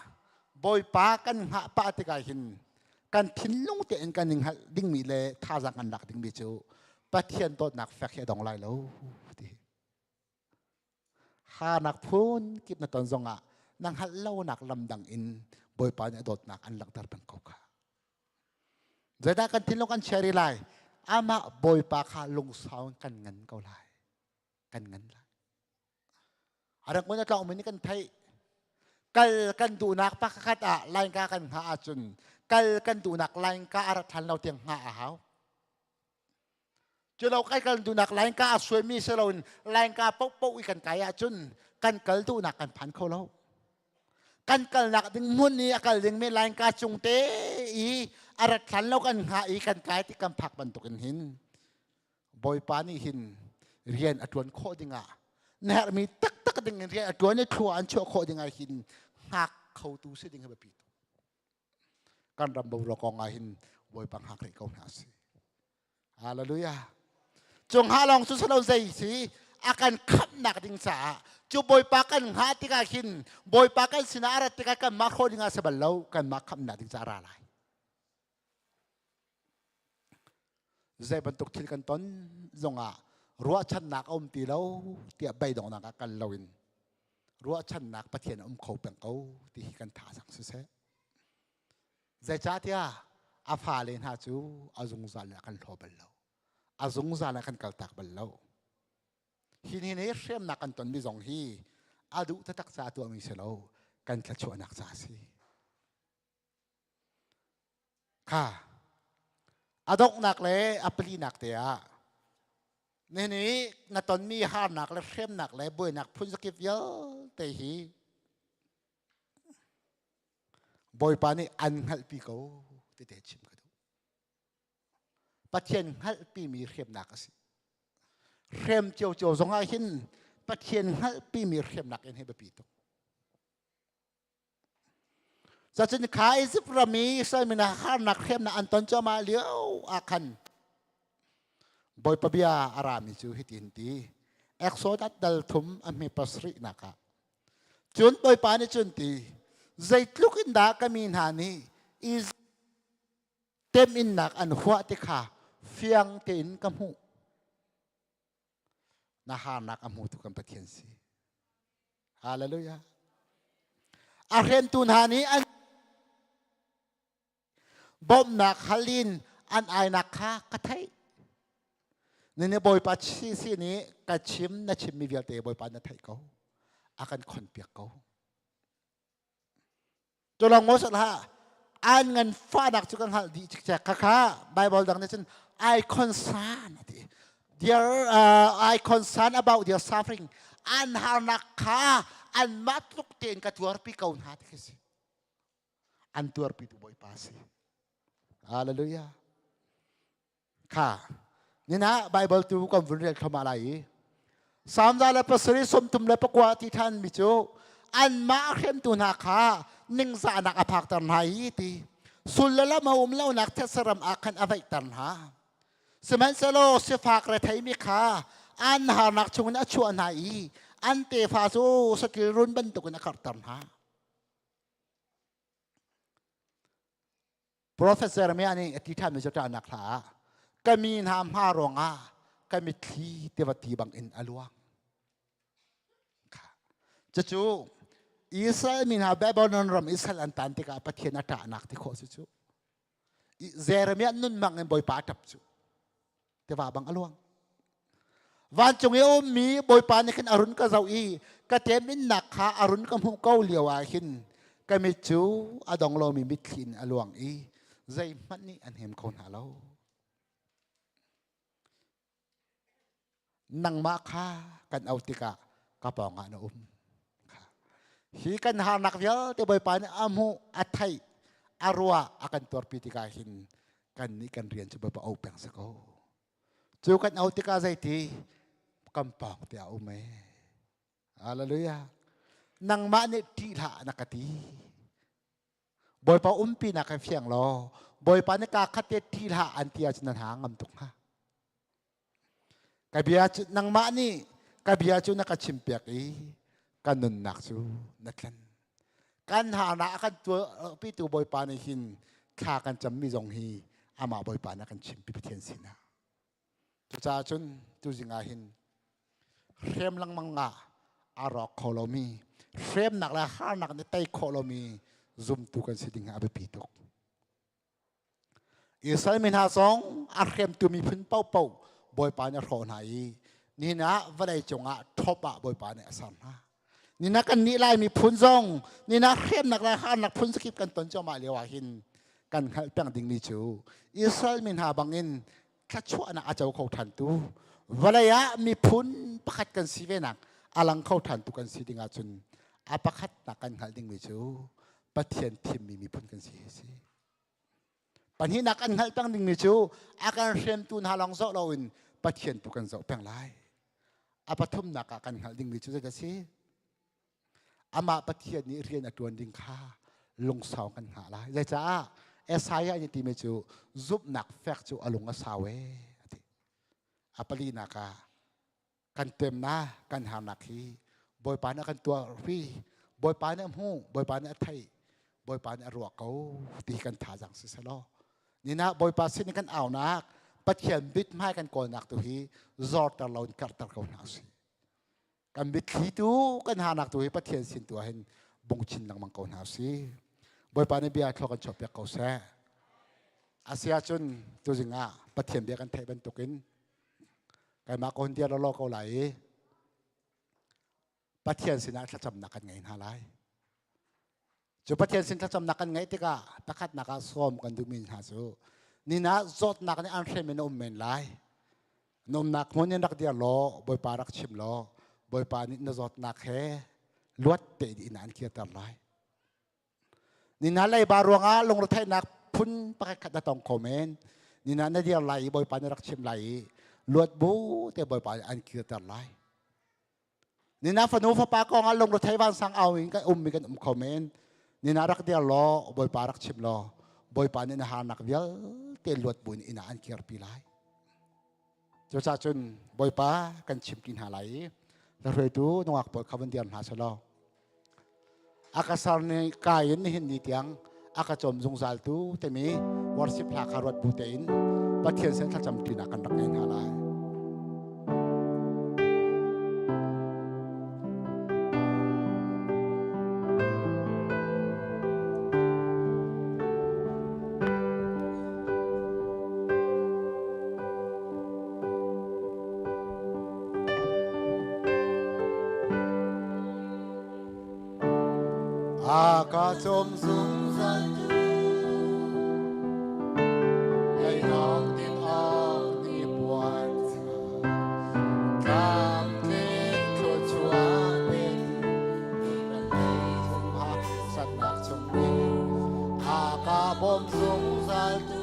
[SPEAKER 5] Bawipa kan hngah pah tikah hin kan thinlung tein kan i hngalh dingmi le thazaang kan lak dingmi cu Pathian dawtnak fek hi a dong lai lo ti. Harnak phun kip na ton zongah na hngalh lonak lam dang in Bawipa nih a dawtnak an langhter peng ko kha. Zeidah kan thinlung kan chia rih lai? Amah Bawipa kha lungsau in kan ngan ko lai. Kan ngan lai. A rak mun a tlawng mi nih kan theih. Kal kan duhnak pakhat ah lainka kan hngah ahcun kal kan duhnak lainka a rat hlan lo tiang hngah a hau. Cu lo kai kal duhnak lainka a suaimi si loin lainka paohpaoh i kan kai ahcun kan kal duhnak kan phan kho lo. Kan kalnak ding hmun i a kal dingmi lainka cung te i a rat hlan lo kan hngah i kan kai ti kan phak bantukin hin Bawipa nih hin rian a ṭuan khawh dingah na herhmi taktak ding in rian a ṭuan i thlua an chuah khawh dingah hin hngak khotu si ding hi biapi tuk. Kan ram boruak kong ah hin Bawipa hngak rih ko hna si. Hallelujah. Cung ha lawng cu salo zei si a kan khamhnak ding caah cu Bawipa kan hngah tikah hin Bawipa kan sinah a rat tikah kanmah hrawh dingah si bal lo kanmah khamhnak ding caah a ra lai. Zei bantuk thil kan ton zongah ruahchannak a um ti lo tiah beidonghnak ah kal loin ruahchannak Pathian a um kho peng ko ti hi kan thazaang siseh. Zeicahtiah a fale hna cu a zungzal in a kan hlaw bal lo. A zungzal in a kan kaltak bal lo. Hi ni nih hremnak kan tonmi zong hi a duh taktak caah tuahmi si lo kan thluachuahnak ca a si. Kha a donghnak le a palinak te ah. Nihin na tonmi harnak le hremnak le buainak phun zakip vialte hi Bawipa nih an hngalhpi ko ti te chim ka duh. Pathian hngalhpimi hremnak a si. Hrem ciocio zong ah hin Pathian hngalhpimi hremnak in hi biapi tuk. Cacun kha Izipt ram i Israel mi hna harnak hremnak an ton cuahmah lio ah khan Bawipa bia a rami cu hitin ti Exodus dal thum a hme pasarihnak ah cun Bawipa nih cun ti zeitluk in dah ka mi hna nih Izipt teminnak an huah ti kha fiang tein ka hmuh na harnak a hmutu kan Pathian si. Hallelujah. A hremtu hna nih an bawmhnak halin an ainak kha ka theih. Nini Bawipa si si nih ka chim na chimmi vialte Bawipa na theih ko. A kan khonpiak ko. Tulong mo sal ha an ngan fahnak cu ka hngalh dih cikcek kha kha Bible dang nih cun I concern ati their I concern about their suffering an harnak kha anmah tluk tein ka tuarpi ko hna ti khi si an tuarpi tu Bawipa si Hallelujah Kha nina Bible tu kan vun rel thluahmah lai i Salm 139 ti than mi cu anmah hremtu hna kha ningzahnak a phakter hna i ti sul le lam a um lonak thetse ram ah khan a vaihter hna. Sihmanhsehlaw sifak retheimi kha an harnak chungin a chuah hna i an tefa cu saṭil run bantukin a karhter hna. Profet Jeremiah nih a ti ṭhanmi cu ṭahnak hla ah ka mi hna hma ruangah ka mitthli tiva ti bangin a luang. Cucu Israel mi hna Babylon ram Israel an tan tikah Pathian a ṭahnak ti khawh si cu. Jeremiah nun mang in Bawipa a ṭap cu. Tiva bang a luang. Vancung i a ummi Bawipa nih khin a run ka zoh i ka teminnak kha a run ka hmuh ko lio ah hin ka mit cu a dong lomi mitthli in a luang i zeihmanh nih an hem kho hna lo. Nangmah kha kan auh tikah ka pawngah na um. Hi kan harnak vialte Bawipa nih a hmuh, a theih, a ruah, a kan tuarpi tikah hin kan nih kan rian cu Bawipa au peng si ko. Cu kan au tikah zeiti kan pawng te a um ee. Hallelujah. Nangmah nih ṭih hlah na ka ti. Bawipa umpi nak kan fiang law Bawipa nih kaa khat te ṭih hlah an ti ahcun nan ha ngam tuk hnga. Ka bia cu nangmah nih ka bia cu na ka chimpiak i ka nunnak cu na tlen. Kan harnak a kan tuahpitu Bawipa nih hin thla kan cammi zong hi amah Bawipa nih a kan chimpi Pathian sinah. Cucaah cun tuzing ah hin hrem lengmang ah aa rawk kho lomi hremnak le harnak nih tei khawh lomi zumtu kan si ding hi a biapi tuk. Israel mi hna zong a hremtu miphun paohpaoh Bawipa nih a hrawh hna i nihin ah vawlei cungah ṭhop ah Bawipa nih a ser hna. Nihin ah kannih Lai miphun zong nihin ah hremnak le harnak phun zakip kan ton cuahmah lio ah hin kan hngalh peng dingmi cu Israel mi hna bangin thluachuahnak a co kho ṭhantu vawlei ah miphun pakhat kan si venak a lang kho ṭhantu kan si ding ahcun a pakhatnak kan hngalh dingmi cu Pathian thimmi miphun kan si hi si. Pahnihnak kan hngalh peng dingmi cu a kan hremtu hna lawng zoh loin Pathian tu kan zoh peng lai. A pathumnak ah kan hngalh dingmi cu zeidah si? Amah Pathian nih rian a ṭuan ding kha lungsau kan hngah lai. Zeicah? Isaiah nih timi cu zumhnak fek cu a lung a sau ee a ti. A palinak ah kan temnak kan harnak hi Bawipa nih a kan tuarpi Bawipa nih a hmuh Bawipa nih a theih Bawipa nih a ruah ko ti kan thazaang si selaw nina Bawipa sin in kan aunak Pathian mithmai kan kawlnak tu hi zorter lo in karhter ko hna usih kan mitthli tu kan harnak tu hi Pathian sin tu ah hin bung chin lengmang ko hna usih Bawipa nih bia thlua kan chuahpiak ko seh Asiahcun tuzing ah Pathian bia kan theih bantukin keimah ka hun dir lawlaw ko lai i Pathian sinah thlacamnak kan ngei hna lai. Cu Pathian sin thlacamnak kan ngeih tikah pakhatnak ah sawm kan duhmi hna cu nina zawtnak nih an hrem in a um men lai. Nomnak hmun in rak dir law Bawipa rak chim law Bawipa nih na zawtnak he luat te in an kirter lai. Nina leiba ruangah lungretheihnak phun pakhat khat na tong kho men. Nina na dir lai i Bawipa nih rak chim lai i luat bu te Bawipa nih an kirter lai. Nina fanu fapa kong ah lungrethei vansang au in kan ummi kan um kho men. Nina rak dir law Bawipa rak chim law Bawipa nih na harnak vialte luat buin inn ah an kirpi lai. Cucaah cun Bawipa kan chim ti hna lai i na hruaitu nungak pawl kha van dir hna selaw a ka ser ni ka in nihin ni tiang a ka cawm zungzal tu timi worship hla kha ruat bu tein Pathian sin thlacam ṭinak kan rak ngei hna lai. A ka cawm zungzal tu Leinak din awk ni puan Tlamtlin thluachuah pe tu Kan satnak chung in A ka bawm zungzal tu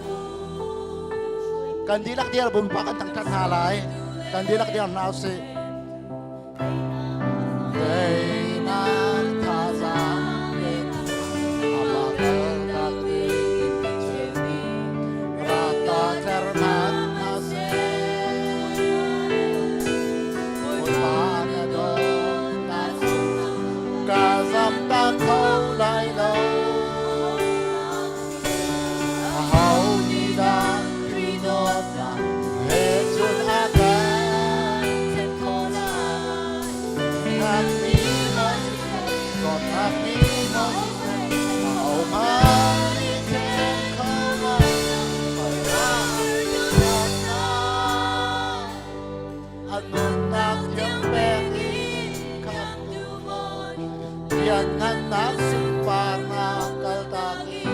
[SPEAKER 5] Kan dihlak dir bumpa kan thangthat hna lai. Kan dihlak dir hna usih. Teinak thazaang amah kaltak ding rak ka tlerhnak hna seh. Bawipa na dawtnak cu ka zamtak kho lai lo. Aho nih dah Khrih dawtnak he cun a kan then khawh lai? Nak ni maw dawtnak ni maw ahohmanh nih then kho lo dawtnak a nunnak tiang pek in khamtu Bawi lianngannak sunparnak kaltak in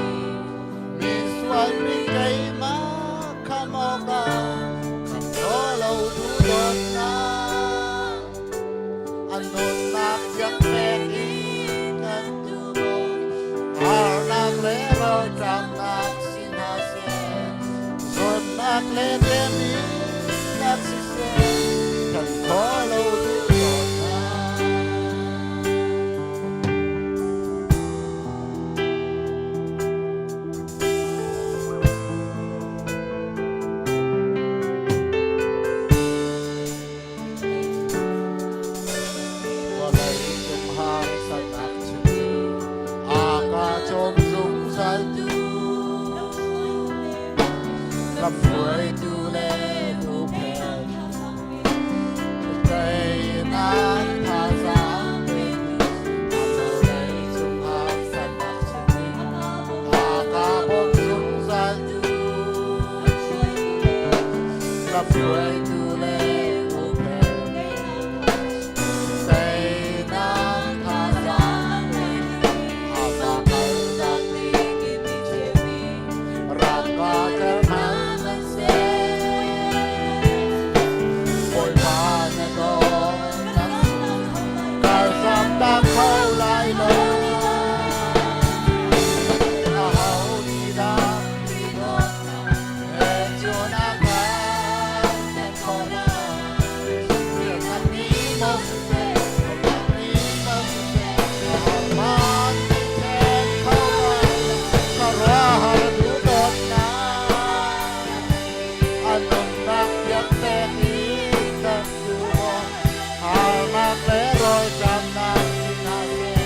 [SPEAKER 5] mi sual mi keimah khamh awkah khamh lo tu dawtnak a nunnak tiang pek in kan tu harnak le rawlṭamnak si hna seh zawtnak le temhinnak siseh kan khaw lo tu dawtnak. Vawlei cung harsatnak chung a ka cawm zungzal tu lamhruaitu le huhphenh teinak thazaang petu vawlei cung harsatnak chung a ka bawm zungzal tu lamhruaitu le huhphenh teinak thazaang petu a kaltak rak ka tlerhman Bawipa na dawtnak ka zamtak kho lai lo. Aho nih dah he cun a kan then khawh lai? Biakam ni maw siseh, biakam ni maw siseh, ahohmanh nih then kho lai. Ka ruahar tu dawtnak a nunnak tiang pek in kan tuah. Harnak le rawlṭamnak si hna seh,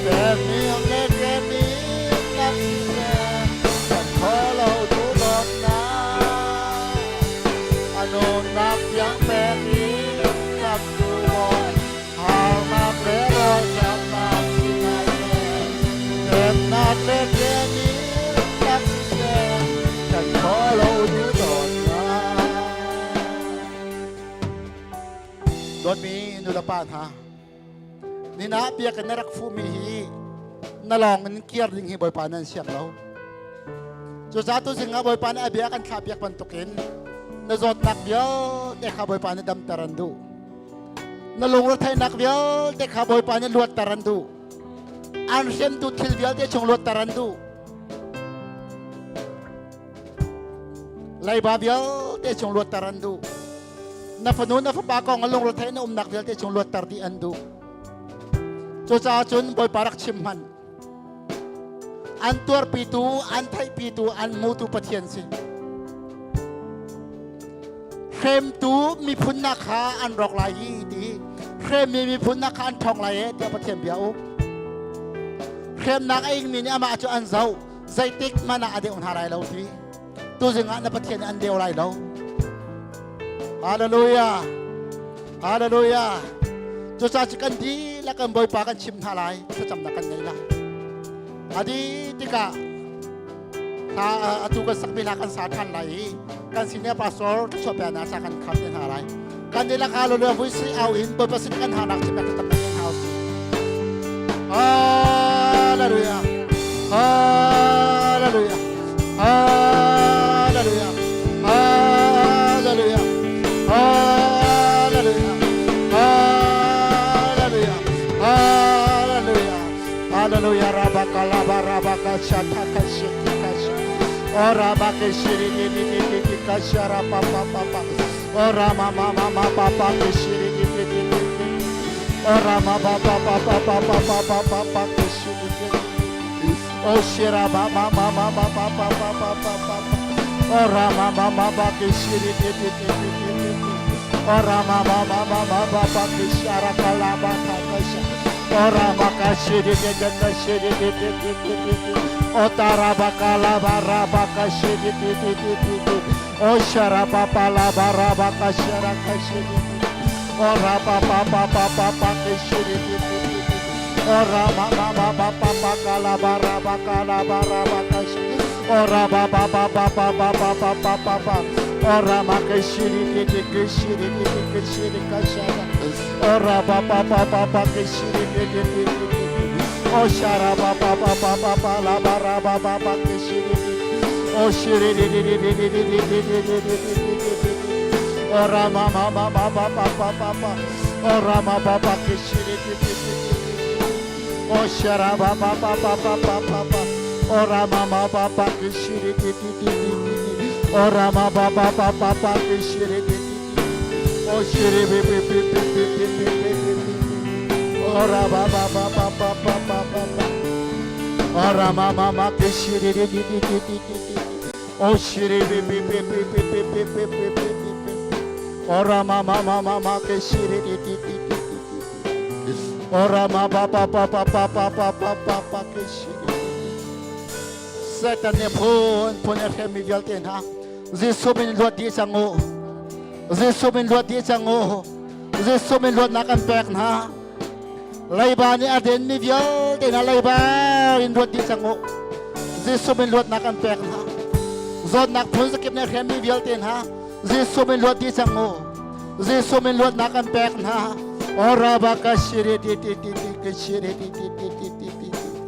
[SPEAKER 5] temhing le temhinnak siseh, kan kho lo tu dawtnak. A nunnak tiang pek in kan tuah. Harnak le rawlṭamnak si hna seh, temnak le temhinnak siseh, kan kho lo tu dawtnak. Dawtmi nulepa hna, nina biakinn na rak fuhmi hi na lawng in kir ding hi Bawipa nan siang lo. Cucaah tuzing ah Bawipa nih a bia kan thlah piak bantukin Na zawtnak vialte kha Bawipa nih damter an duh. Na lungretheihnak vialte kha Bawipa nih luatter an duh. An hremtu thil vialte chung luatter an duh. Leiba vialte chung luatter an duh. Na fanu na fapa kong a lungretheih na umnak vialte chung luatter dih an duh. Cucaah cun Bawipa rak chim hmanh. An tuarpitu, an theihpitu, an hmutu Pathian si. Hremtu miphun na kha an rawk lai i ti. Hremmi miphun na kha an ṭhawng lai e tiah Pathian bia u. Hremnak a ingmi nih amah cu an zoh. Zeitik hmanh ah a deuh hna lai lo ti. Tuzing ah na Pathian nih an deu lai lo. Hallelujah. Hallelujah. Cucaah cu kan dihlak kan Bawipa kan chim hna lai. Thlacamnak kan ngei lai. Adi tikah hla atu kan sakmi hla kan sa ṭhan lai i kan senior pastor thluachuah pe hna sa kan kham te hna lai. Kan dihlak hallelujah vui si au in Bawipa sin kan hanak chim kan thlacamnak ngei hna usih. Hallelujah. Hallelujah. Hallelujah. Hallelujah. Hallelujah. Hallelujah. Hallelujah. Hallelujah. Rabaka laba rabaka shataka shitaka sha. Oh rabaka shiri di di di di di kashara pa pa pa pa. Oh rama ma ma ma pa pa ke shiri di di di di di. Oh rama ba ba ba ba ba ba ba ba ba ba ke shiri di di. Oh shira ba ba ba ba ba ba ba ba ba ba ba. Oh rama ba ba ba ke shiri di di di di di di. Oh rama ba ba ba ba ba ba ke shara kala ba ka ka sha. Oh rama ka shiri di di ka shiri di di di di di di. Oh tara ba kala ba ra ba ka shiri di di di di di. Oh shara ba ba la ba ra ba ka shara ka shiri di. Oh ra ba ba ba ba ba ba ke shiri di di di di. Oh ra ba ba ba ba ba ba ka la ba ra ba ka la ba ra ba ka shiri. Oh ra ba ba ba ba ba ba ba ba ba ba ba. Oh ra ma ke shiri di di ke shiri di di ke shiri ka shara. Oh ra ba ba ba ba ba ke shiri di di di di di di. Oh shara ba ba ba ba ba ba la ba ra ba ba ba ke shiri di. Oh shiri di di di di di di di di di di di di di di di. Oh rama ma ma ma ba ba ba ba ba. Oh rama ba ba ke shiri di di di di di di. Oh shara ba ba ba ba ba ba ba ba. Oh rama ma ba ba ke shiri di di di di di di. Oh rama ba ba ba ba ba ke shiri di di di. Oh shiri bi bi bi bi bi bi bi bi bi bi. Oh rama ba ba ba ba ba ba ba ba. Oh rama ma ma ke shiri di di di di di di di. Oh shiri bi bi bi bi bi bi bi bi bi bi bi bi. Oh rama ma ma ma ma ke shiri di di di di di di. Oh rama ba ba ba ba ba ba ba ba ba ba ke shiri di di. Satan nih phun phun a hremmi vialte hna Jesuh min luat dih cang u. Jesuh min luat dih cang u. Jesuh min luatnak an pek hna. Leiba nih a denmi vialte hna leiba in luat dih cang u. Jesuh min luatnak an pek hna. Zawtnak phun zakip nih a hremmi vialte hna Jesuh min luat dih cang u. Jesuh min luatnak an pek hna. Ora ba ka shiri ti ti ti ti ka shiri ti ti ti ti ti ti ti.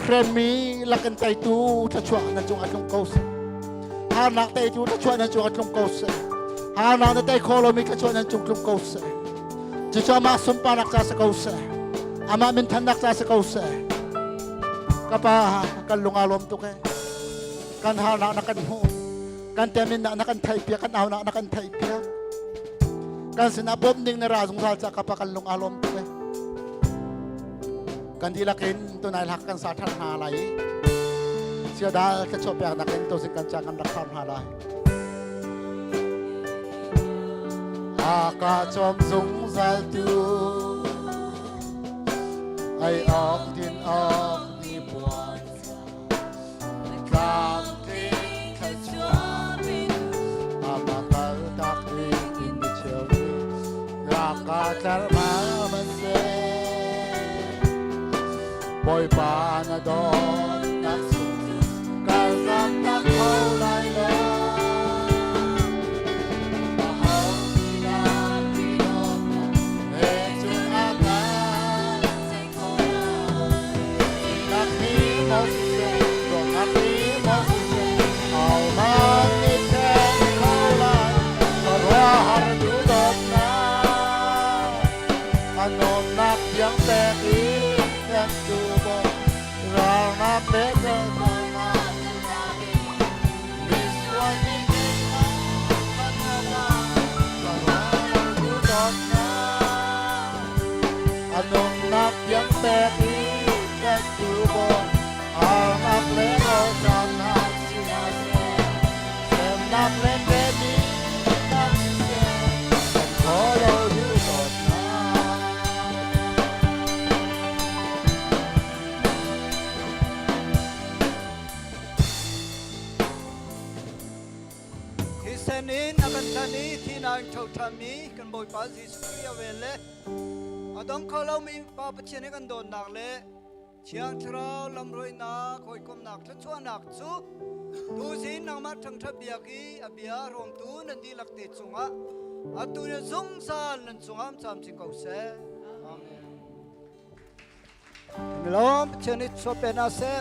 [SPEAKER 5] Hremmi lakin teitu thluachuah nan cung ah tlung ko seh. Harnak teitu thluachuah nan cung ah tlung ko seh. Harnak na tei kho lomi thluachuah nan cung tlung ko seh. Cucu amah sunparnak ca si ko seh. Amah minthannak ca si ko seh. Ka pa, kan lung aa lawm tuk ee. Kan harnak na kan hmuh. Kan teminnak na kan theihpiak, kan aunak na kan theihpiak. Kan sinah bawmh ding na ra zungzal ca ka pa kan lung aa lawm tuk ee. Kan dihlak in tunai hlak kan sa ṭhan hna lai i siadal thluachuah peknak in tuzing kan ca kan rak khar hna lai. A ka cawm zungzal tu ai awk din awk ni puan tlam tling thluachuah ama kal tak ding in mi cheu ni raka tlar ma man se Bawipa na dawtnak sung cu kal zam tak kho lai lo. Aho nih ti dawtnak he cun a kan Nak ni maw siseh, dawtnak ni maw siseh, ahohmanh nih then. Nunnak tiang pek i tlanhtu bawm harnak le rawlṭamnak si hna seh, hremnak le bedihnak siseh, kan khaw lo duhdawtnak.
[SPEAKER 4] Thisen in a kan tlanh i thihnak in ṭho ṭhanmi kan Bawipa Jesuh Khrih a vel le a dong kho lomi Pa Pathian i kan dawtnak le Thiang Thlarau lamhruainak hawikomhnak thluachuahnak cu tuzing nangmah ṭhangṭhat biak i a bia hrawmtu nan dihlak te cungah atu le zungzal nan cungah um camcin ko seh. Amen. Milawm Pathian nih chuah pe hna seh.